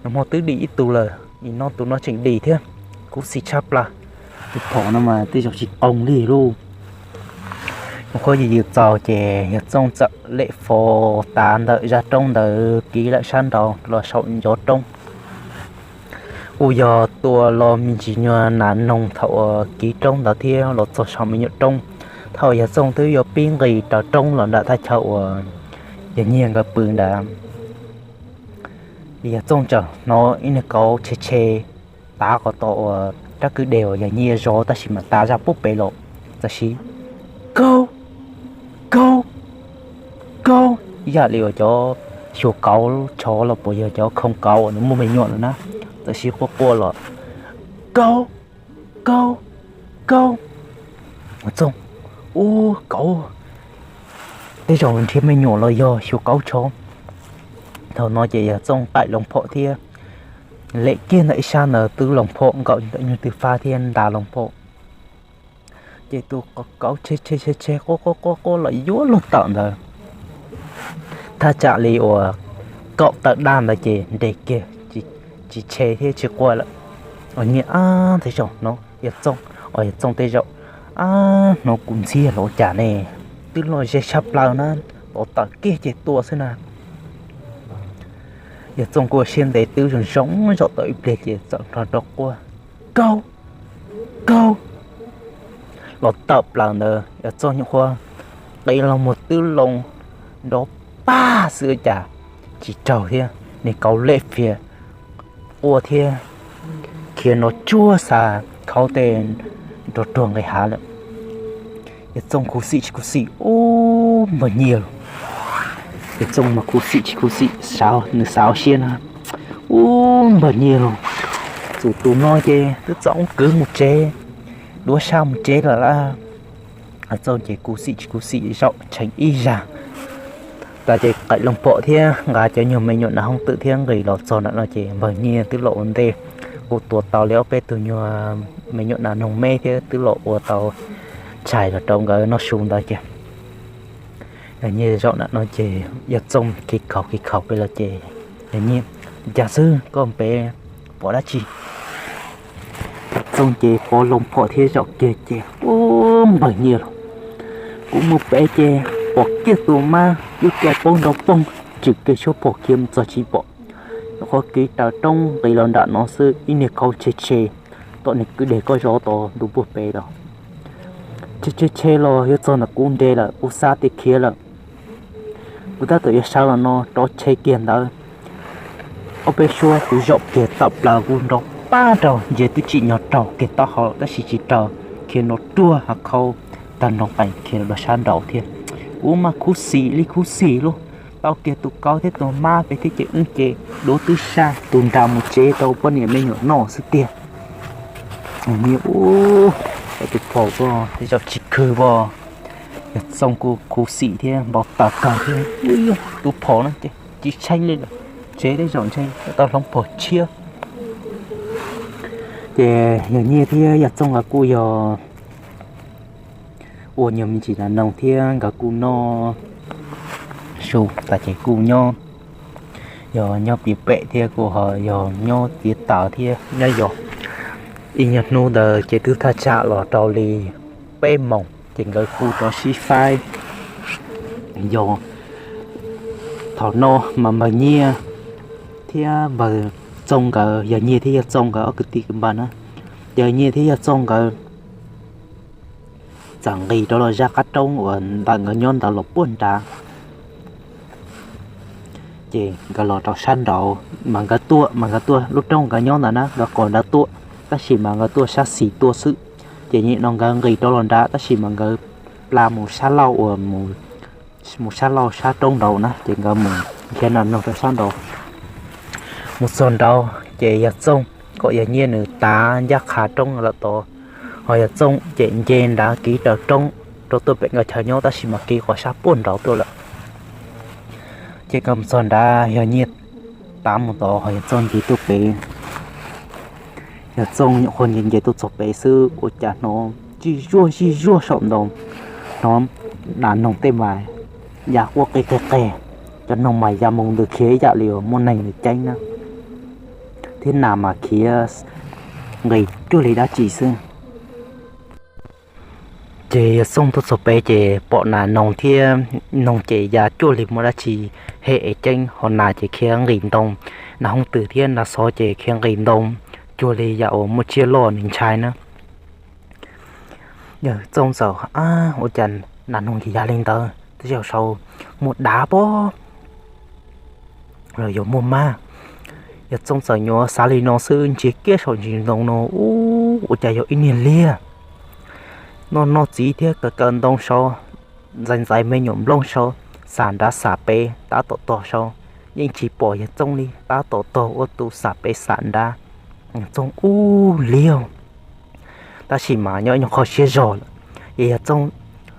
nag hmo twb dim ib tug lawm, nim no tus no tseem dim thiab, khuv xim tshaj plaws. Tus phom no mas tej zaum tsis qoo li lauj. Nyuam qhuav yws yws txaus ces Yawg Txooj txawm lem fo tav ntawm zaj roob ntawd kiv lawm sab nraud los saum ncov roob. Kuj yog tua los me ntsis nyuag nas noog thaum uas kiv roob ntawd thiab los txog saum me nyuam roob. Thaum Yawg Txooj twb yuav pib nqis raws roob los nram thaj chaw uas Yawg Nyiag nkawd pw ntawd, Yawg Txooj txawm hnov ib niag kauv tshe tshe tav qhov tod uas rab kwj deg uas Yawg Nyiag zov tab sis mas tav zaj pub pem los txawm siv, Kauv! Kauv! Kauv! Ib yam li uas cov xyuas kauv tshov los puas yog cov khoo kauv uas nws muaj me nyuam lawm na, txawm siv quaj quaj los, Kauv! Kauv! Kauv! Yawg Txooj, Ub, kauv! Tej zaum nrhiav me nyuam los yog xyuas kauv tshov. Thaum no ces Yawg Txooj qaim loos phom thiab lem kiag ntawm ib sab ntawd twb los phom nkaum ntawm nyuag twg fab thiab nta los phom. Ces tus qauv tshe tshe tshe quaj quaj quaj quaj los yuav luag tawm ntawd, thaj tsam li uas kaum tawm daj ntawd ces nres kiag, tsis tshe thiab tsis quaj lawm. Nyiaj ab tej zaum no Yawg Txooj, Yawg Txooj tej zaum, ab hnov kuv ntxiag los ua cas ne, twb los ze tshaj plaws na, tod tawm kiag ces tua xwb na. Yawg Txooj kuj siab ntev twb zoo zoo zaum tau ib pliag ces txawm nrog rov quaj, Kaug! Kaug! Los tawm plaws ntawd Yawg Txooj nyuam qhuav qi los mus twb loo nrov pag xwb cas tsis raug thiab, niag kauv lem fiav quaj thiab khiav nrov tsuag xav khaub tej nrov ruag nqis hav lawm. Yawg Txooj khuv xim tsis khuv xim ub npawg Nyiaj los, Yawg Txooj mas khuv xim tsis khuv xim, nws xav ua siab na, ub npawg Nyiaj los, txus tus no ces twb txaus kwv mus tsev, duab sab mus tsev lawm lauj. Yawg Txooj ces khuv xim tsis khuv xim zaum tshee ib zag tas ces qaim loo phom thiab nqa cov nyuag me nyuam nas hoob twm thiab nqis los txog nram no ces npawg Nyiaj twb los ua ntej, kuj tua tau li ob peb tug nyuag me nyuam nas noog me thiab twb los ua tau tshais los rau nkawd noj su ntawd ces Yawg Nyiaj zaum nram no ces Yawg Txooj kev khaus kev khaus pem los ces, Yawg Nyiaj, cas xwb koj pem pom dab tsi? Yawg Txooj ces pov loo phom thiab zaum kiag ces, ub npawg Nyiaj los, kuv mus pem ces pom kiag tus mab cub cua poob nrov poog, tswm kiag suab phom khiav mus txog tsis pom. Qhov kev raws roob nqis los nram no xwb ib niag khau tshe tshe, tom niag kwj deg koj zov tod ntu puag pem los. Tshe tshe tshe los yuav txog ntawm kuv nres lawm kuv xav tias khiav lawm. Kuv tab tom yuav sawv los no rov tshe kiag ntawd. Ob peb suab kuv zaum kiag tawm plaws kuv nrov pab rau ntsia twb tsim nyog raug kiag taub hau tab sis tsis raug, khiav nrov ruag ha khau tag nroo qees khiav los rau sab nraud thiab. Kuv mas khuv xim li khuv xim lauj, tau kiag tus kauv thiab tus mab pem thiab ces wb ces duav twb saj tus nra mus tsev rau poj niam me nyuam noj xwb tiag. Nyiaj ub, tus phom ko tej zaum tsis khwv os. Yawg Txooj kuj khuv xim thiab npau taws kawg thiab, tus phom no ces tsis tsheej li lawm, tsev tej zaum ntshe tau hloov phom tshiab. Ces Yawg Nyiaj thiab Yawg Txooj nkawd kuj yog ua nyuag me ntsis nas noog thiab nkawd kuj noj su tas ces kuj nyob, yog nyob piv pem thiab kuj ho yog nyob txiav taws thiab nyob yos. Ib nyuag hnub ntawd ces twb thaj tsam los rau li peb moos ces nkawd kuj rov sib faib. Yog thaum no mas npawg Nyiaj thiab npawg Txooj nkawd, Yawg Nyiaj thiab Yawg Txooj nkawd ob kwv tij kwv npawg na, Yawg Nyiaj thiab Yawg Txooj nkawd txawm nqis rov los zaj qab roob uas ntawm nkawd nyob ntawd los puag nrad. Ces nkawd los rau sab nraud mas nkawd tuaj, mas nkawd tuaj lub roob nkawd nyob ntawd na nkawd qos nrad tuaj, tab sis mas nkawd tuaj sab xis tuaj xwb. Ces nim no nkawd nqis rov los nrad tab sis mas nkawd pla mus sab laug uas mus sab laug sab roob nraud na ces nkawd mus nrhiav nas noog rau sab nraud. Mus txog nraud ces Yawg Txooj kom Yawg Nyiaj nws tav ncaj qha roob lawm tod, ho Yawg Txooj ces nce nrad kev raws roob rau tuaj pem nkawd chaw nyob tab sis mas kev qos sab puag nraud tuaj lawm. Ces nkawd mus txog nrad Yawg Nyiaj tav mus tod ho Yawg Txooj nce tuaj pem. Yawg Txooj nyuam qhuav nce nce tuaj txog pem xwb ua cas hnov zij zuag zij zuag saum ntoo, hnov nas noog tej mas ya quaj qig qig qig, cov noog mas ya mus ntws khiav ib yam li uas muaj neeg ntws ceeb na, thiab nas mas khiav nqis cuag li dab tsi xwb. Ces Yawg Txooj tuaj txog pem ces pom nas noog thiab noog ces ya cuag li muaj dab tsi hem es ceeb, ho nas ces khiav nqis ntoo, nas hooj twm thiab nas xov ces khiav nqis ntoo cuag li yam uas muaj tsiaj loj nws ntshai na. Yawg Txooj txawm, ab, ua cas nas noog ces ya li ntawd, tej zaum saud muaj dav pob los yog muaj mab. Yawg Txooj txawm nyuam xav li no xwb, ntsia kiag saum ntsis ntoo no, ub, ua cas yog ib niag liag noj noj txiv thiab kaw kaw ntoo saud, ntxais ntxais me nyuam nplooj saud, xam nrad xam pem tab tom tog saud, yeej tsis pom Yawg Txooj li, tab tom tog ua tus xam pem xam nrad. Yawg Txooj ub liag, tab sis mas nyob nyuag qhov siab zog lawm. Ces Yawg Txooj,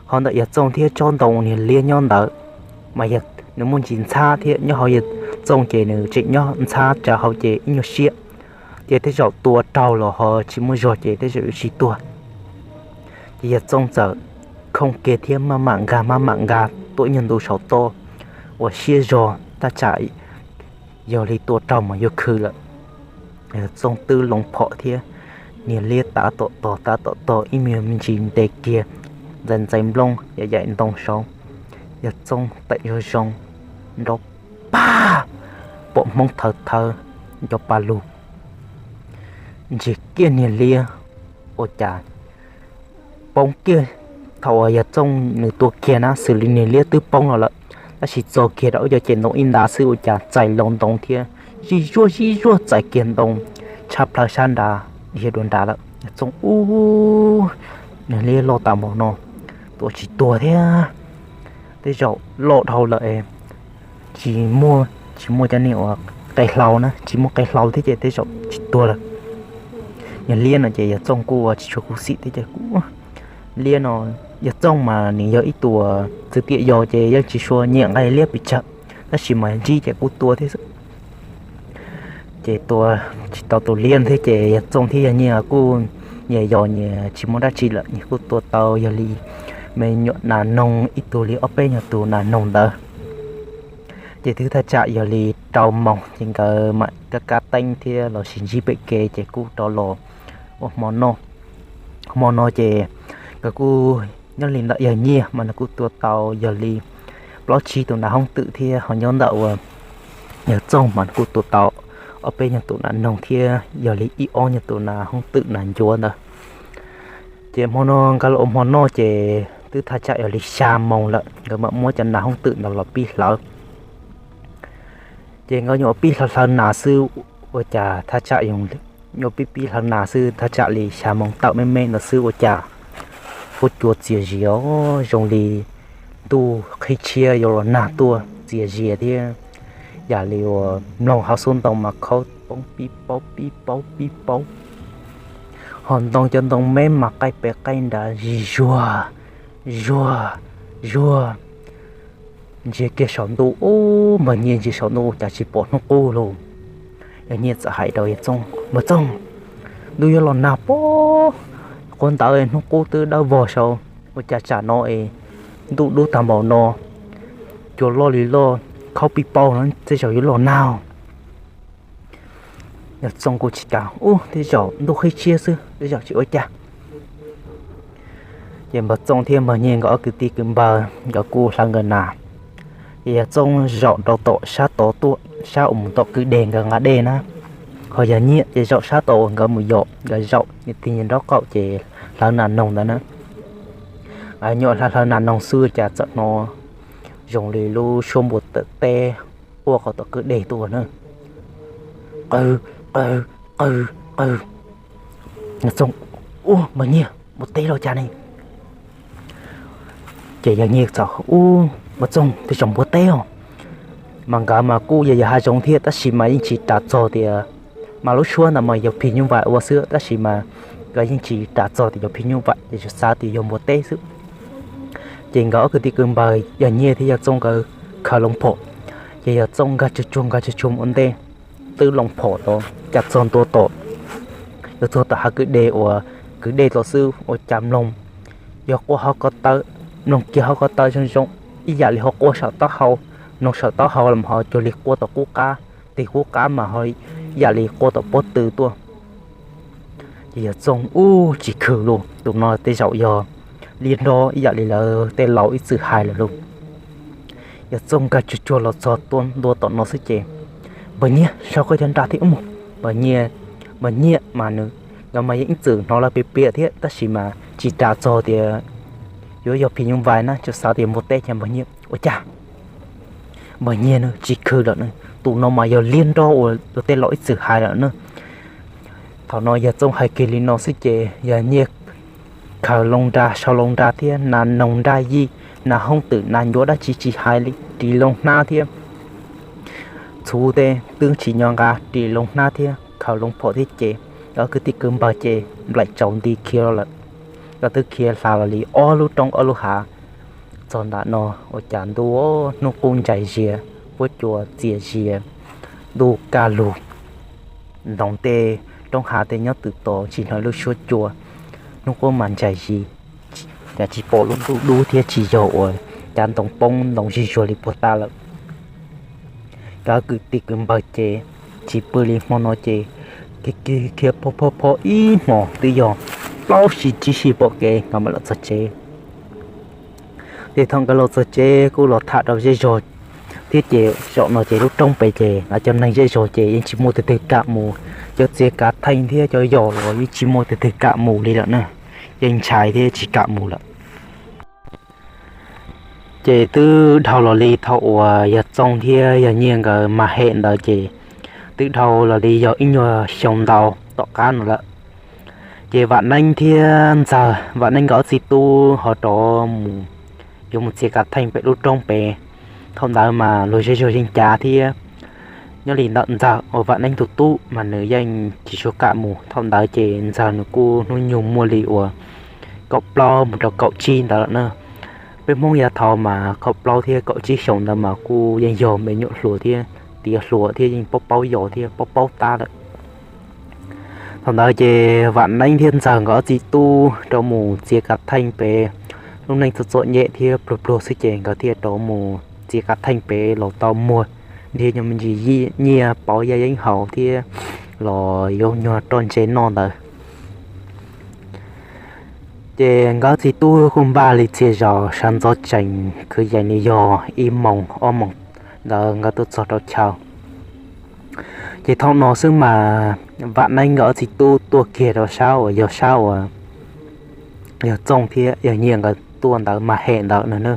qhov ntawm Yawg Txooj thiab tsob ntoo niag liab nyob ntawd, mas nws muaj ntsis ntxhab thiab nyob hauv Yawg Txooj ces nws tseem nyob ntxhab tsav hauv ces ib nyuag siab. Ces tej zaum tua raug los ho tsis muaj zog ces tej zaum yuav tsis tuag. Ces yawg Txooj txawm khooj kiag thiab maj mam nkag maj mam nkag tuaj ib nyuag ntu saum toj ua siab zog thaj tsam yog li tua raug mas yuav khw lawm. Yawg Txooj twb loo phom thiab niag liab tav tom tog tav tom tog ib me ntsis ntes kiag, ntxais ntxais nplooj yaim yaim ntoo saud. Yawg Txooj teem zoo zoo nrov pag, pom Hmoob thawv thawv nco pa lug, ntsiag kiag niag liab ua cas poob kiag. Thaum uas yawg Txooj nws tua kiag na xws li niag liab twb poob los lawm, tab sis txog kiag rau ib co ces ntoo ib nta xwb ua cas txais los ntoo thiab zij zuag zij zuag txais kiag ntoo tshab plawg sab nrad dhia dua nrad lawm. Yawg Txooj ub, niag liab loj tas npaum no, tua tsis tuag thiab, tej zaum loj dhau lawm, tsis muaj tsis muaj cov niag uas qe hlau na, tsis muaj qe hlau thiab ces tej zaum tsis tuag lawm. Niag liab no ces yawg Txooj kuj ua tsis tshua khuv xim thiab ces kuj, liab no, yawg Txooj mas nws yog ib tug txwv tiam yau ces yeej tsis tshua nyiam nqaij liab pes tsawg, tab sis mas ntsib ces kuj tua thiab xwb. Ces tua tsis tau tus liab thiab ces yawg Txooj thiab yawg Nyiaj kuj nyias yos nyias tsis muaj dab tsi lawm, nyias kuj tua tau yog li me nyuam nas noog ib tug li ob peb nyuag tus nas noog ntawd. Ces twb thaj tsam yog li rau moos ces nkawd mam kab kab teeb thiab los sis ntsib pem kev ces kuj rov los ua hmo noj. Hmo no ces nkawd kuj nyob li ntawm yawg Nyiaj mas nws kuj tua tau yog li plaub tsib tus nas hoob twm thiab ho nyob ntawm uas yawg Txooj mas nws kuj tua tau ob peb nyuag tus nas noog thiab yog li ib ob nyuag tus nas hoob twm nas ncuav ntawd. Ces hmo no nkawd los ua hmo noj ces twb thaj tsam yog li xya moos lawm nkawd mam muab cov nas hoob twm ntawd los pib hlawv. Ces nkawd nyuam qhuav pib hlawv hlawv nas xwb ua cas thaj tsam, nyuam qhuav pib pib hlawv nas xwb thaj tsam li xya moos tawm me me ntawd xwb ua cas huab cua txias zias zoo li ntuj qhib tshiab yuav los nag tuaj txias zias thiab yam li uas mloog hauv xub ntoo mas khaub poob pib paub pib paub pib paub, ho ntoo cov ntoo me mas qaij pem qaij nrad zig zuag zuag zuag. Ntsia kiag saum ntuj ub, npawg Nyiaj ntsia saum ntuj cas tsis pom hnub qub lauj. Yawg Nyiaj txawm hais rau yawg Txooj, npawg Txooj, ntuj yuav los nag pob, qhov ntawd hnub qub twb dawb vog saud ua cas tsam no es ntuj dub tag npaum no, cua loj li loj, khaub pib paub no tej zaum yuav los nag. Yawg Txooj kuj tsis kam, ub tej zaum ntuj qhib tshiab xwb tej zaum tsis ua cas. Ces npawg Txooj thiab npawg Nyiaj nkawd ob kwv tij kwv npawg nkawd kuj hlawv nkawd nas. Ces yawg Txooj zaum rau tom sab tod tuaj sab uas mus tom kwj deg nkawd nqa dej na, ho yawg Nyiaj ces zaum sab tod uas nkawd mus yos, nkawd zaum tig nraub qaum ces hlawv nas noog ntawd na. Nyuam hlawv hlawv nas noog xwb cas txawm hnov zoo li lub suab npua tawm teb quaj qhov tom kwj deg tuaj na, qw, qw, qw, qw. Txooj, ub npawg Nyiaj, npua teb los cas ne? Ces yawg Nyiaj txawm, ub npawg Txooj, tej zaum npua teb os. Mas nkawd mas kuj yog yog hav zoov thiab tab sis mas yeej tsis ras txog tias, mas lub suab ntawd mas yog phim nyuj vais ua xwb tab sis mas nkawd yeej tsis ras txog tias yog phim nyuj vais ces tsuas xav tias yog npua teb xwb. Ces nkawd ob kwv tij kwv npawg yawg Nyiaj thiab yawg Txooj nkawd khaws loo phom, ces yawg Txooj nkag tsuag tsuag nkag tsuag tsuag ua ntej, twb loo phom tod cas txog ntua tom, yog txog tom hav kwj deg uas kwj deg tod xwb ua cas mloog, yog quaj hauv ko taw, mloog kiag hauv ko taw zoo zoo, ib yam li ho quaj saum taub hau, mloog saum taub hau los ho cuag li quaj tom qub qab, tig qub qab mas ho ib yam li quaj tom pob tw tuaj. Ces yawg Txooj ub tsis khw lauj, tus no tej zaum yog liab nrob ib yam li lawv tej laus ib txwm hais lawm lauj. Yawg Txooj nkag tsuag tsuag los txog tuaj ntua tom no xwb ces, npawg Nyiaj, so koj cov nra thiab ub. Npawg Nyiaj, npawg Nyiaj mas nws, nkawd mas yeej ib txwm hnov lawv piav piav thiab tab sis mas tsis ras txog tias yuav yog phim nyuj vais na, tsuas xav tias npua teb ces npawg Nyiaj ua cas npawg Nyiaj nws tsis khw lawm na, tus no mas yog liab nrob uas luag tej laus ib txwm hais lawm na. Thaum no yawg Txooj hais kiag li no xwb ces yawg Nyiaj khaws loo nra sau loo nra thiab nas noog nraj yij, nas hoob twm nas ncuav dab tsi tsis hais li ris loo hnab thiab txhuv tej twb tsis nco nqa, ris loo hnab thiab khaws loo phom thiab ces nkawd ob kwv tij kwv npawg ces nplaim tsaus nti khiav los lawm. Nkawd twb khiav hla los li ob lub roob ob lub hav txog nram no ua cas ntuj hnub qub ntsais zias, huab cua txias zias, ntuj kaj lug, ntoo tej roob hav tej nyob twm tos tsis hnov lub suab cua, hnub qub mas ntsais zis, tsis pom lub ntuj dub thiab tsis yog uas cav ntoo poob ntoo zig zuag li puag ta lawm. Nkawd kwv tij kwv npawg ces tsis pw li hmo no ces khiav khiav phob phob phob ib hmos twb yog plaub sij tsib sij pom kev nkawd mam los txog tsev. Ces thaum nkawd los txog tsev kuj los tham rau zej zog thiab ces zaum no ces lub roob pem ces lawv cov neeg zej zog ces yeej tsis muaj tus twg kam mus, cov txiav kav theej thiab cov yos los yeej tsis muaj tus twg kam mus li lawm na, yeej ntshai thiab tsis kam mus lawm. Ces twb dhau los li thaum uas yog Txooj thiab yog Nyiaj nkawd mas hem ntawd ces twb dhau los li yog ib nyuag xyoo ntau tom qab no lawm. Ces Vam Neeb thiab Ntxawg, Vam Neeb nkawd ob txiv tub ho rov mus, yuav mus txiav kav theej pem lub roob pem. Thaum ntawd mas luag zej zog yeej cav thiab. Nyob li ntawm Ntxawg uas Vam Neeb tus tub mas nws yeej tsis tshua kam mus. Thaum ntawd ces Ntxawg nws kuj hnub nyoog muaj li uas kaum plaub mus rau kaum tsib ntawd lawm na. Peb Hmoob yav thaud mas kaum plaub thiab kaum tsib xyoos ntawd mas kuj yeej yog me nyuam hluas thiab tiav hluas thiab yeej paub paub yos thiab paub paub tab lawm. Thaum ntawd ces Vam Neeb thiab Ntxawg nkawd ob txiv tub rov mus txiav kav theej pem. Lub neej txom txom nyem thiab pluag pluag xwb ces nkawd thiaj rov mus txiav kav theej pem los tau muag nrhiav nyuag me ntsis nyiaj pauv yaj yeeb haus thiab los yuav nyuag roj ntse noj ntawd. Ces nkawd txiv tub kuj npaj li txhia zaus sawv ntxov tsees kwv yees li yog ib moos ob moos ntawd nkawd tuaj txog rau chaw. Ces thaum no xwb mas Vam Neeb nkawd ob txiv tub tuaj kiag rau sab uas yog sab uas yog Txooj thiab yog Nyiaj nkawd tuaj ntawd mas hem ntawd no na.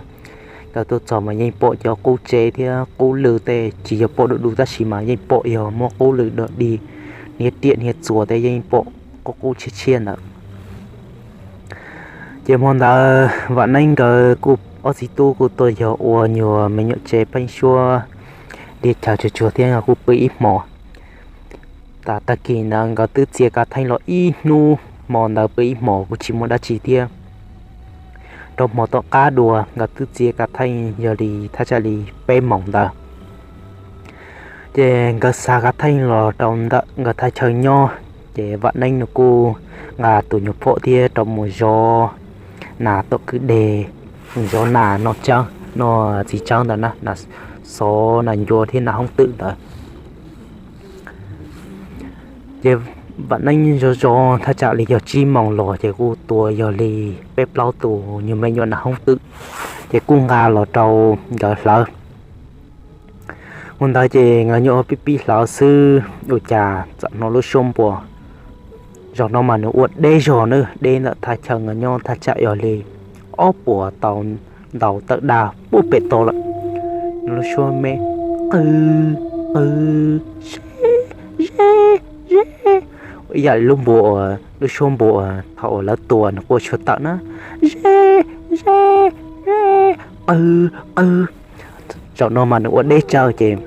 Nkawd tuaj txog mas yeej pom cov qub tsev thiab qub lw tej tsis yog pom du du tab sis mas yeej pom yog muab qub lw dog dig, hniav riam hniav txuas tej yeej pom qub qub tshiab tshiab ntawd. Ces hmo ntawd Vam Neeb nkawd kuj ob txiv tub kuj tuaj yog ua nyuag me nyuam tsev pheeb suab, diav chaw tsuag tsuag thiab kuj pw ib hmos. Tas tag kis ntawd nkawd twb txiav kav theej los ib hnub, hmo ntawd pw ib hmos kuj tsis muaj dab tsi thiab. Rau hmo tom qab dua nkawd twb txiav kav theej yog li thaj tsam li peb moos ntawd. Ces nkawd xa kav theej los rau ntawm nkawd thaj chaw nyob, ces Vam Neeb nws kuj nqa tus nyuag phom thiab rau mus zov nas tom kwj deg, mus zov nas noj tseeb, noj txiv tsawb ntawd na, nas xov nas ncua thiab nas hoob twm ntawd. Ces Vam Neeb zov zov thaj tsam li yog tsib moos los ces kuj tua yog li peb plaub tus nyuag me nyuam nas hoob twm, ces kuj nqa los rau nkawd hlawv. Hmo ntawd ces nkawd nyuam qhuav pib pib hlawv xwb ua cas txawm hnov lub suab npua. Zaum no mas nws ua deb zog na, deb ntawm thaj chaw nkawd nyob thaj tsam yog li ob puas tau ntau tawm da puag pem tod lawm. Nws lub suab me qw, qw, ze, ze, ze, ib yam li lub npua uas, lub suab npua uas thaum uas lawv tua nws quaj tshuaj tawm na, ze, ze, ze, qw, qw. Zaum no mas nws ua deb tsawv ces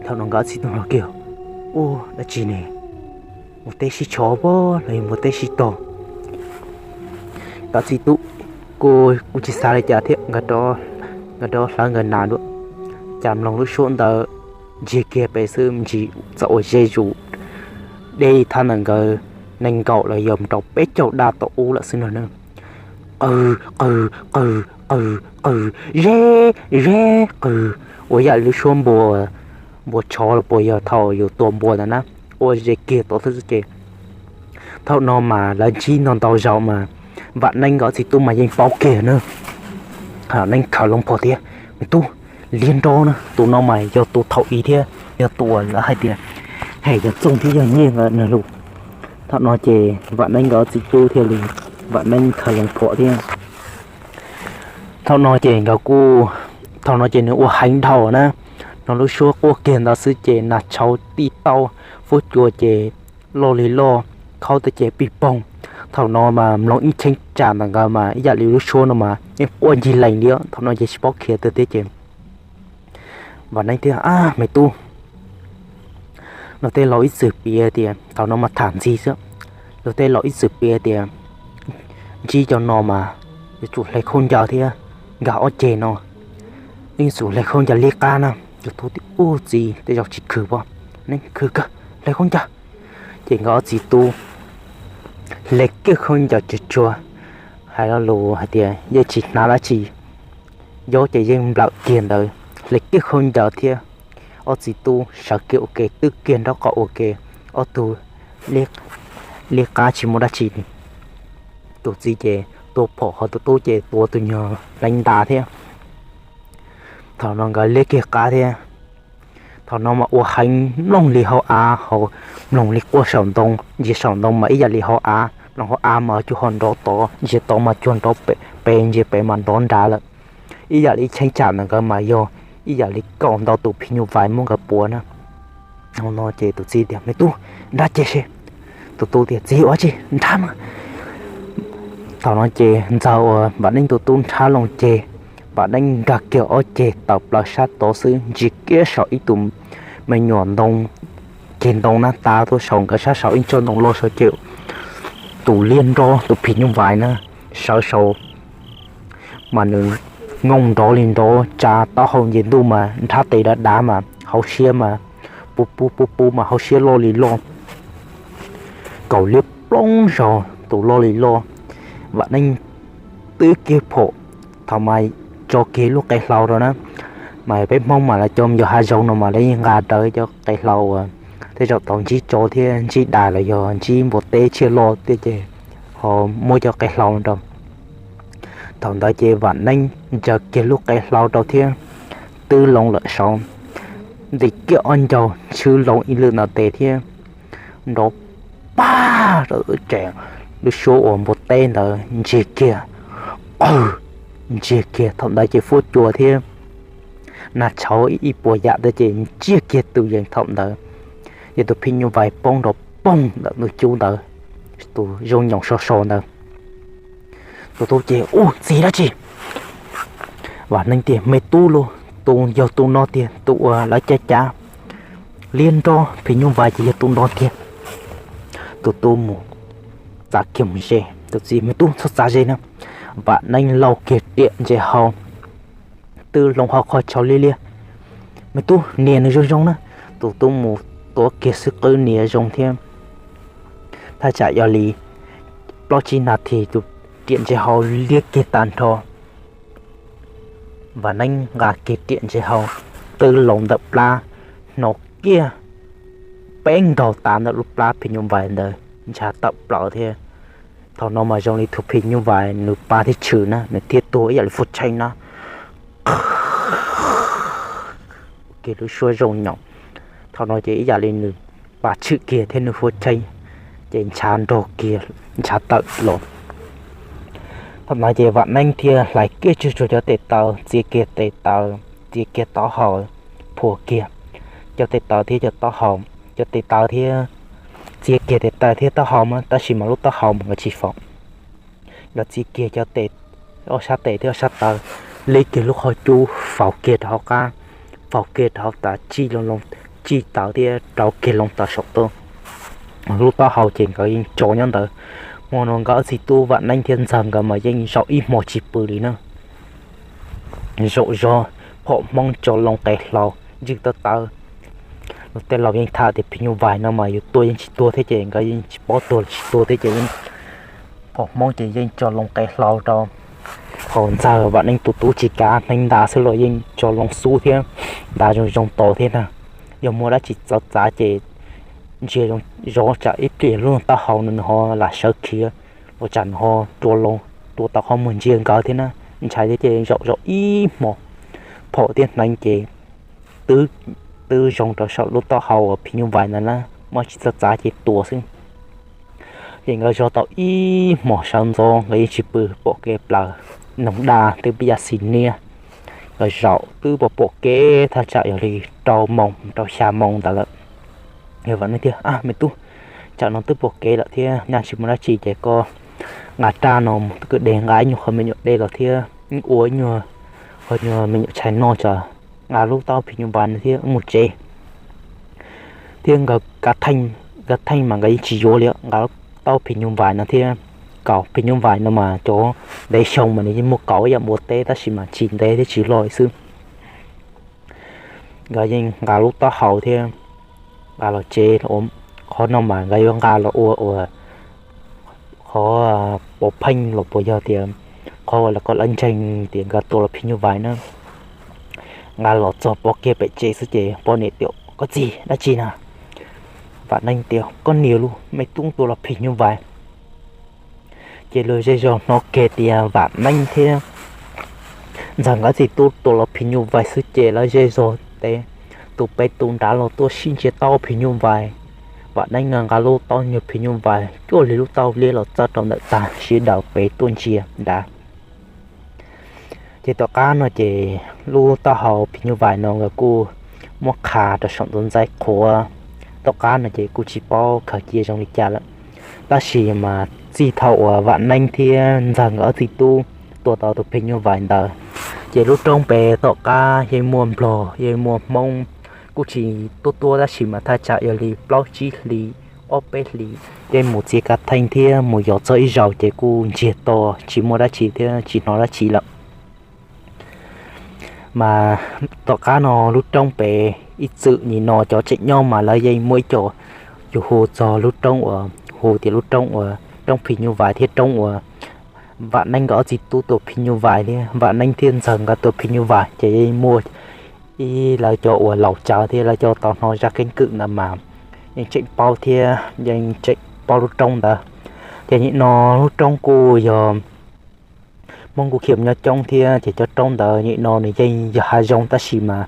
thaum no nkawd txiv tub hais tias, ua dab tsi ne, mus teb sib tshov pob los yog mus teb sib tog. Nkawd txiv tub kuj tsis xav li cas thiab, nkawd rov hlawv nkawd nas dua, cas mloog lub suab ntawd ntsiag kiag pem xwb ntsis txawm ua ze zus deb thaj ntawm nkawd nees nkaum los yog mus rau peb caug da tom ub lawm xwb no na. Qw, qw, qw, qw, qw, ze, ze, qw, ua yam lub suab npua, npua tshov los puas yog thaum yus tua npua ntawd na, ua ze kiag tod xwb ces thaum no mas lawv ntsib ntau ntau zaus mas Vam Neeb nkawd txiv tub mas yeej paub kiag na. Vam Neeb khaws loo phom thiab, me tub, liag nro na, tus no mas yog tus thaum i thiab yog tus uas lawv hais tias hem yog Txooj thiab yog Nyiaj nkawd na lus. Thaum no ces Vam Neeb nkawd txiv tub thiaj li, Vam Neeb khaws loo phom thiab. Thaum no ces nkawd kuj, thaum no ces nws ua heev dhau na, no lub suab quaj kiag ntawd xwb ces nas tshauv tij tauj, fuab cua ces loj li loj, khaub tej ces pij poog. Thaum no mas mloog ib cheeb tsam ntawm nkawd mas ib yam li lub suab no mas yeej quaj ncig lees li, thaum no ces tsis paub khiav twg thiab ces Vam Neeb thiaj, ab me tub, luag tej laus ib txwm piav tias, thaum no mas tham ntxiv xwb, luag tej laus ib txwm piav tias ntsib cov no mas yuav tsum hle khaub ncaws thiab nkag ob ceg no, yeej tsum hle khaub ncaws liab qab na. Yus tub tias, ub txiv, tej zaum tsis khwv pob, neeb khwv kawg, hle khaub ncaws. Ces nkawd ob txiv tub hle kiag khaub ncaws tsuag tsuag, hais lo lus hais tias yeej tsis hnav dab tsi, yog ces yeej nplawm kiag ntawd, hle kiag khaub ncaws thiab ob txiv tub sawv kiag ua ke, twb kiag nraub qaum ua ke, ob tug liab qab tsis muaj dab tsi li. Tus txiv ces tua phom, ho tus tub ces tua tus nyuag hleev nta thiab. Thaum no nkawd liab kiag qab thiab. Thaum no mas ua heev, mloog li hauv av, hauv, mloog li quaj saum ntoo, ntsia saum ntoo mas ib yam li hauv av, mloog hauv av mas cuag ho nrov tod, ntsia tod mas cuag nrov pem, ntsia pem mas nrov nrad lawm. Ib yam li cheeb tsam ntawm nkawd mas yog ib yam li kaum ntau tus phim nyuj vais muab nkawd puav na. Thaum no ces tus txiv tias, Me tub, nrhab ceg seb. Tus tub tias, Txiv, ua tsi, nrhab mas. Thaum no ces ntxawg uas Vam Neeb tus tub nrhab loo ceg, Vam Neeb nkag kiag ob ceg tawm plaws sab tod xwb, ntsia kiag saum ib tus me nyuam ntoo, ceg ntoo nab tas tuaj saum nkawd sab saud ib tsob ntoo loj saud ces tus liab nrob tus phim nyuj vais na, sawv saud mas nws nyooj nrov li nrov, tsa taub hau nce ntuj mas nrhab tes dav dav mas hauv siab mas pub pub pub pub mas hauv siab loj li loj, kaus liab ploog zog tus loj li loj. Vam Neeb twb kiag phom, thaum mas tso kiag lub qe hlau rau na, mas peb Hmoob mas lawv cov yos hav zoov no mas lawv yeej nqa rawv cov qe hlau uas tej zaum tau ntsib tsov thiab ntsib das los yog ntsib npua teb tsiaj loj thiab ces ho muab cov qe hlau rau. Thaum ntawd ces Vam Neeb ntsaws kiag lub qe hlau rau thiab twb loo lawm saud, ntim kiag ob ncaug tshwb loo ib lwm ntawm tes thiab nrov pag rau tseem lub suab uas npua teb ntawd ntsiag kiag, qawg, ntsiag kiag. Thaum ntawd ces fuab cua thiab nag tshauv ib puas yam ntawd ces ntsiag kiag tus yees thaum ntawd, ces tus phim nyuj vais poob nrov poog ntawm nws cub ntawd, tus zoo nyoos so so ntawd. Tus tub ces, Ub, txiv dab tsi? Vam Neeb tias, Me tub lauj, tus yog tus no tiag, tus uas lawv cav cav liab nrob phim nyuj vais ces yog tus no tiag. Tus tub mus txav kiag mus ze, tus txiv, Me tub, txhob txav ze na. Vam Neeb lauj kiag riam ntses hau, twb loo hauv qhov chaw liab liab. Me tub, nias nws zoo zoo na. Tus tub mus tuav kiag xwb qwb nias zoo thiab. Thaj tsam yog li plaub tsib nas this tus riam ntses hau liab kiag tag nrho. Vam Neeb nqa kiag riam ntses hau, twb loo ntawm plab, hnov kiag peb nkaug tas ntawm lub plab phim nyuj vais ntawd ntshav tawm plaws thiab. Thaum no mas zoo li tus phim nyuj vais nws pab thiab tshwm na, nws thiaj tuag ib yam li fuab tsheej na. Kiag lub suab zoo nyoos. Thaum no ces ib yam li nws pab tshwm kiag thiab nws fuab tsheej, ces ntshav nrog kiag, ntshav tawm los. Thaum no ces Vam Neeb thiaj hlais kiag tsuag tsuag cov tes taw, txiav kiag tes taw, txiav kiag taub hau, phua kiag cov tes taw thiab cov taub hau, cov tes taw thiab, txiav kiag tes taw thiab taub hau mas, tab sis mas lub taub hau mas nkawd tsis faus. Nkawd txiav kiag cov tes, ob sab tes thiab ob sab taw, li kiag lub qhov cub faus kiag rau hauv qab, faus kiag rau hauv taw, tsij loo loo, tsij taw thiab rau kiag loo taw saum tuaj. Lub taub hau ces nkawd yeej tso nyob ntawd. Hmo no nkawd ob txiv tub Vam Neeb thiab ntxawg nkawd mas yeej zaum ib hmo tsis pw li na. Zaum zog, phom Hmoob tso loo qe hlau, ntswj tawv tawv. Luag tej laus yeej tham tias phim nyuj vais no mas yus tua yeej tsis tuag thiab ces nkawd yeej tsis paub tuag los tsis tuag thiab ces yeej, phom Hmoob ces yeej tso loo qe hlau rau. Ho ntxawg Vam Neeb tus tub tsis kav, hneev nta xwb los yeej tso loo xub thiab nta zoo zoo tos thiab na. Yog muaj dab tsi txawv txav ces ntsia zov tsam ib pliag lub taub hau no nws ho lam sawv khiav, los tsam nws ho rua loo, rua tau qhov muag ntsia nkawd thiab na. Ntshai thiab ces zaum zaum ib hmo, phom thiab hneev ces twb, twb zoo rau saum lub taub hau uas phim nyuj vais ntawd na, muaj tsis txawv txav ces tua xwb. Ces nkawd zov tau ib hmos sawv ntxov nkawd yeej tsis pw, pom kev plaws noog daj twb pib ya xis niab. Nkawd zaum twb pom pom kev thaj tsam yog li rau moos rau xya moos ntawd lawm. Yog Vam Neeb tias, A me tub, tsam no twb pom kev lawm thiab nyaj tsis muaj dab tsi ces koj nqa raj no mus kwj deg nqa ib nyuag qho me nyuam dej los thiab ua ib nyuag, qhov nyuag me nyuam tshais noj tso, nqa lub taub phim nyuj vais no thiab mus tsev. Thiab nkawd kav theej mas nkawd yeej tsis yuav li, nqa lub taub phim nyuj vais no thiab, kaum phim nyuj vais no mas cov ntev xyoo mas nws yeej muaj kaum ib yam npua teb tab sis mas tsis ntev thiab tsis loj li xwb. Nkawd yeej nqa lub taub hau thiab nqa los tsev, Qhov no mas nkawd yuav nqa los ua ua qhov pov pheej los puas yog tias qhov uas lawv kom lawv ntseeg tias nkawd tua los phim nyuj vais na, nqa los txog pov kiag pem tsev xwb ces poj niam tias, Koj txiv, dab tsi na? Vam Neeb tias, Koj niam lauj, me tub tua los phim nyuj vais. Ces luag zej zog hnov kiag tias Vam Neeb thiab Ntxawg nkawd txiv tub tua los phim nyuj vais xwb ces lawv zej zog tes tus pem tus nrad los tuaj sib ntsia taub phim nyuj vais. Vam Neeb nqa lub taub nyuag phim nyuj vais cuaj li lub taub liab los txawb rau ntawm tag sib daws pes tuaj ntsia nrad. Ces tom qab no ces lub taub hau phim nyuj vais no nkawd kuj muab qha rau saum ntxuav ntxaib qhuav. Tom qab no ces kuj tsis paub khaws cia zoo li cas lawm. Tab sis mas txij thaum uas Vam Neeb thiab Ntxawg nkawd ob txiv tub tua tau tus phim nyuj vais ntawd, ces lub roob pem tom qab yeej muaj Nplog yeej muaj Hmoob kuj tsis tuaj tuaj tab sis mas thaj tsam yog li plaub tsib hlis, ob peb hlis, yeej mus txiav kav theej thiab mus yos txog ib zaug ces kuj ntsiag to, tsis muaj dab tsi thiab tsis hnov dab tsi lawm. Mas tom qab no lub roob pem ib txwm nim no cov tseem nyob mas lawv yeej muaj ib co yus hu txog lub roob uas hu tias lub roob uas roob phim nyuj vais thiab roob uas Vam Neeb nkawd ob txiv tub tua phim nyuj vais thiab Vam Neeb thiab Ntxawg nkawd tua phim nyuj vais ces yeej muaj ib lawv cov uas laus cawv thiab lawv cov tau hnov zaj keeb kwm ntawd mas yeej tseem paub thiab yeej tseem paub lub roob ntawd. Ces nim no lub roob kuj yog Hmoob kuj khiav nyob coob thiab ces cov roob ntawd nim no nws yeej yog hav zoov tab sis mas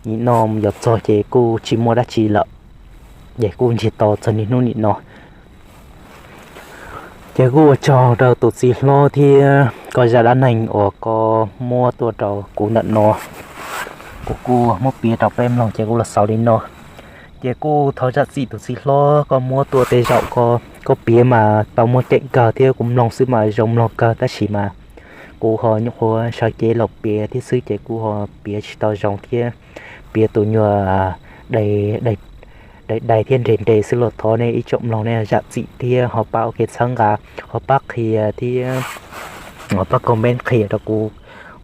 nim no yos txog ces kuj tsis muaj dab tsi lawm, ces kuj ntsiag to txog niaj hnub nim no. Ces kuj ua tsaug rau tus txiv hlob thiab koj zaj dab neeg uas koj muab tuaj rau kuv ntawm no, kuv kuj muab piav rau peb mloog ces kuv los xaus li no. Ces kuj thov zam txim tus txiv hlob, koj muab tuaj tej zaum koj piav mas tau muaj ceem kawg thiab kuv mloog xwb mas zoo mloog kawg tab sis mas kuv ho nyuam qhuav sawv cev los piav thiab xwb ces kuv ho piav tsis tau zoo thiab piav tus nyuag dai dai thiab nres nres xwb los thov nej ib tsoom mloog nej zam txim thiab ho pab ua kev txhawb nqa, ho pab qhia thiab ho pab comment qhia rau kuv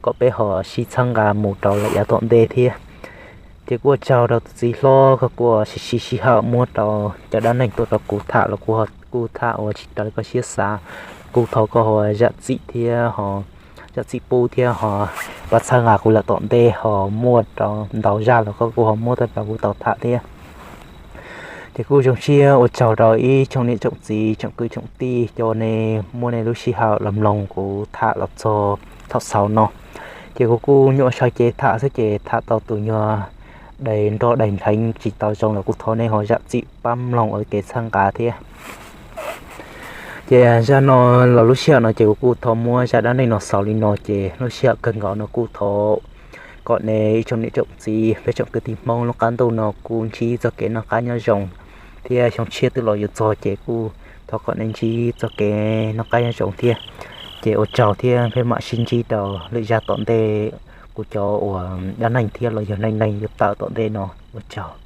kom peb ho sib txhawb nqa mus rau lawm yav tom ntej thiab. Ces kuj ua tsaug rau tus txiv hlob koj kuj siv sij hawm muab rau cov dab neeg tuaj rau kuv tham los kuv kuj tham ua tsis raws li koj siab xav. Kuj thov koj ho zam txim thiab ho zam txim pub thiab ho pab txhawb nqa kuv lawm tom ntej ho muaj rau ntau zaj los koj kuj ho muab tuaj rau kuv tau tham thiab. Ces kuj zoo siab ua tsaug rau ib tsoom niam tsoom txiv tsoom kwv tsoom tij cov nej muab nej lub sij hawm los mloog kuv tham los txog thaum xaus no. Ces kuv kuj nyuam sawv cev tham xwb ces tham tau tus nyuag dai nroj dai nrheev tsis tau zoo los kuj thov nej ho zam txim pab mloog ua kev txhawb nqa thiab. Ces zaj no los lub sij hawm no ces kuv kuj thov muab zaj dab neeg no xaus li no ces lub sij hawm kawg nkaus no kuj thov kom nej ib tsoom niam tsoom txiv peb tsoom kwv tij Hmoob lub qab ntuj no kuj ntsib txoj kev noj qab nyob zoo thiab xyoo tshiab twb los yuav txog ces kuj thov kom nej ntsib txoj kev noj qab nyob zoo thiab. Ces ua tsaug thiab peb mam sib ntsib rau lwm zaj tom ntej kuv cov uas dab neeg thiab los yog neej neeg yuav tawm tom ntej no. Ua tsaug.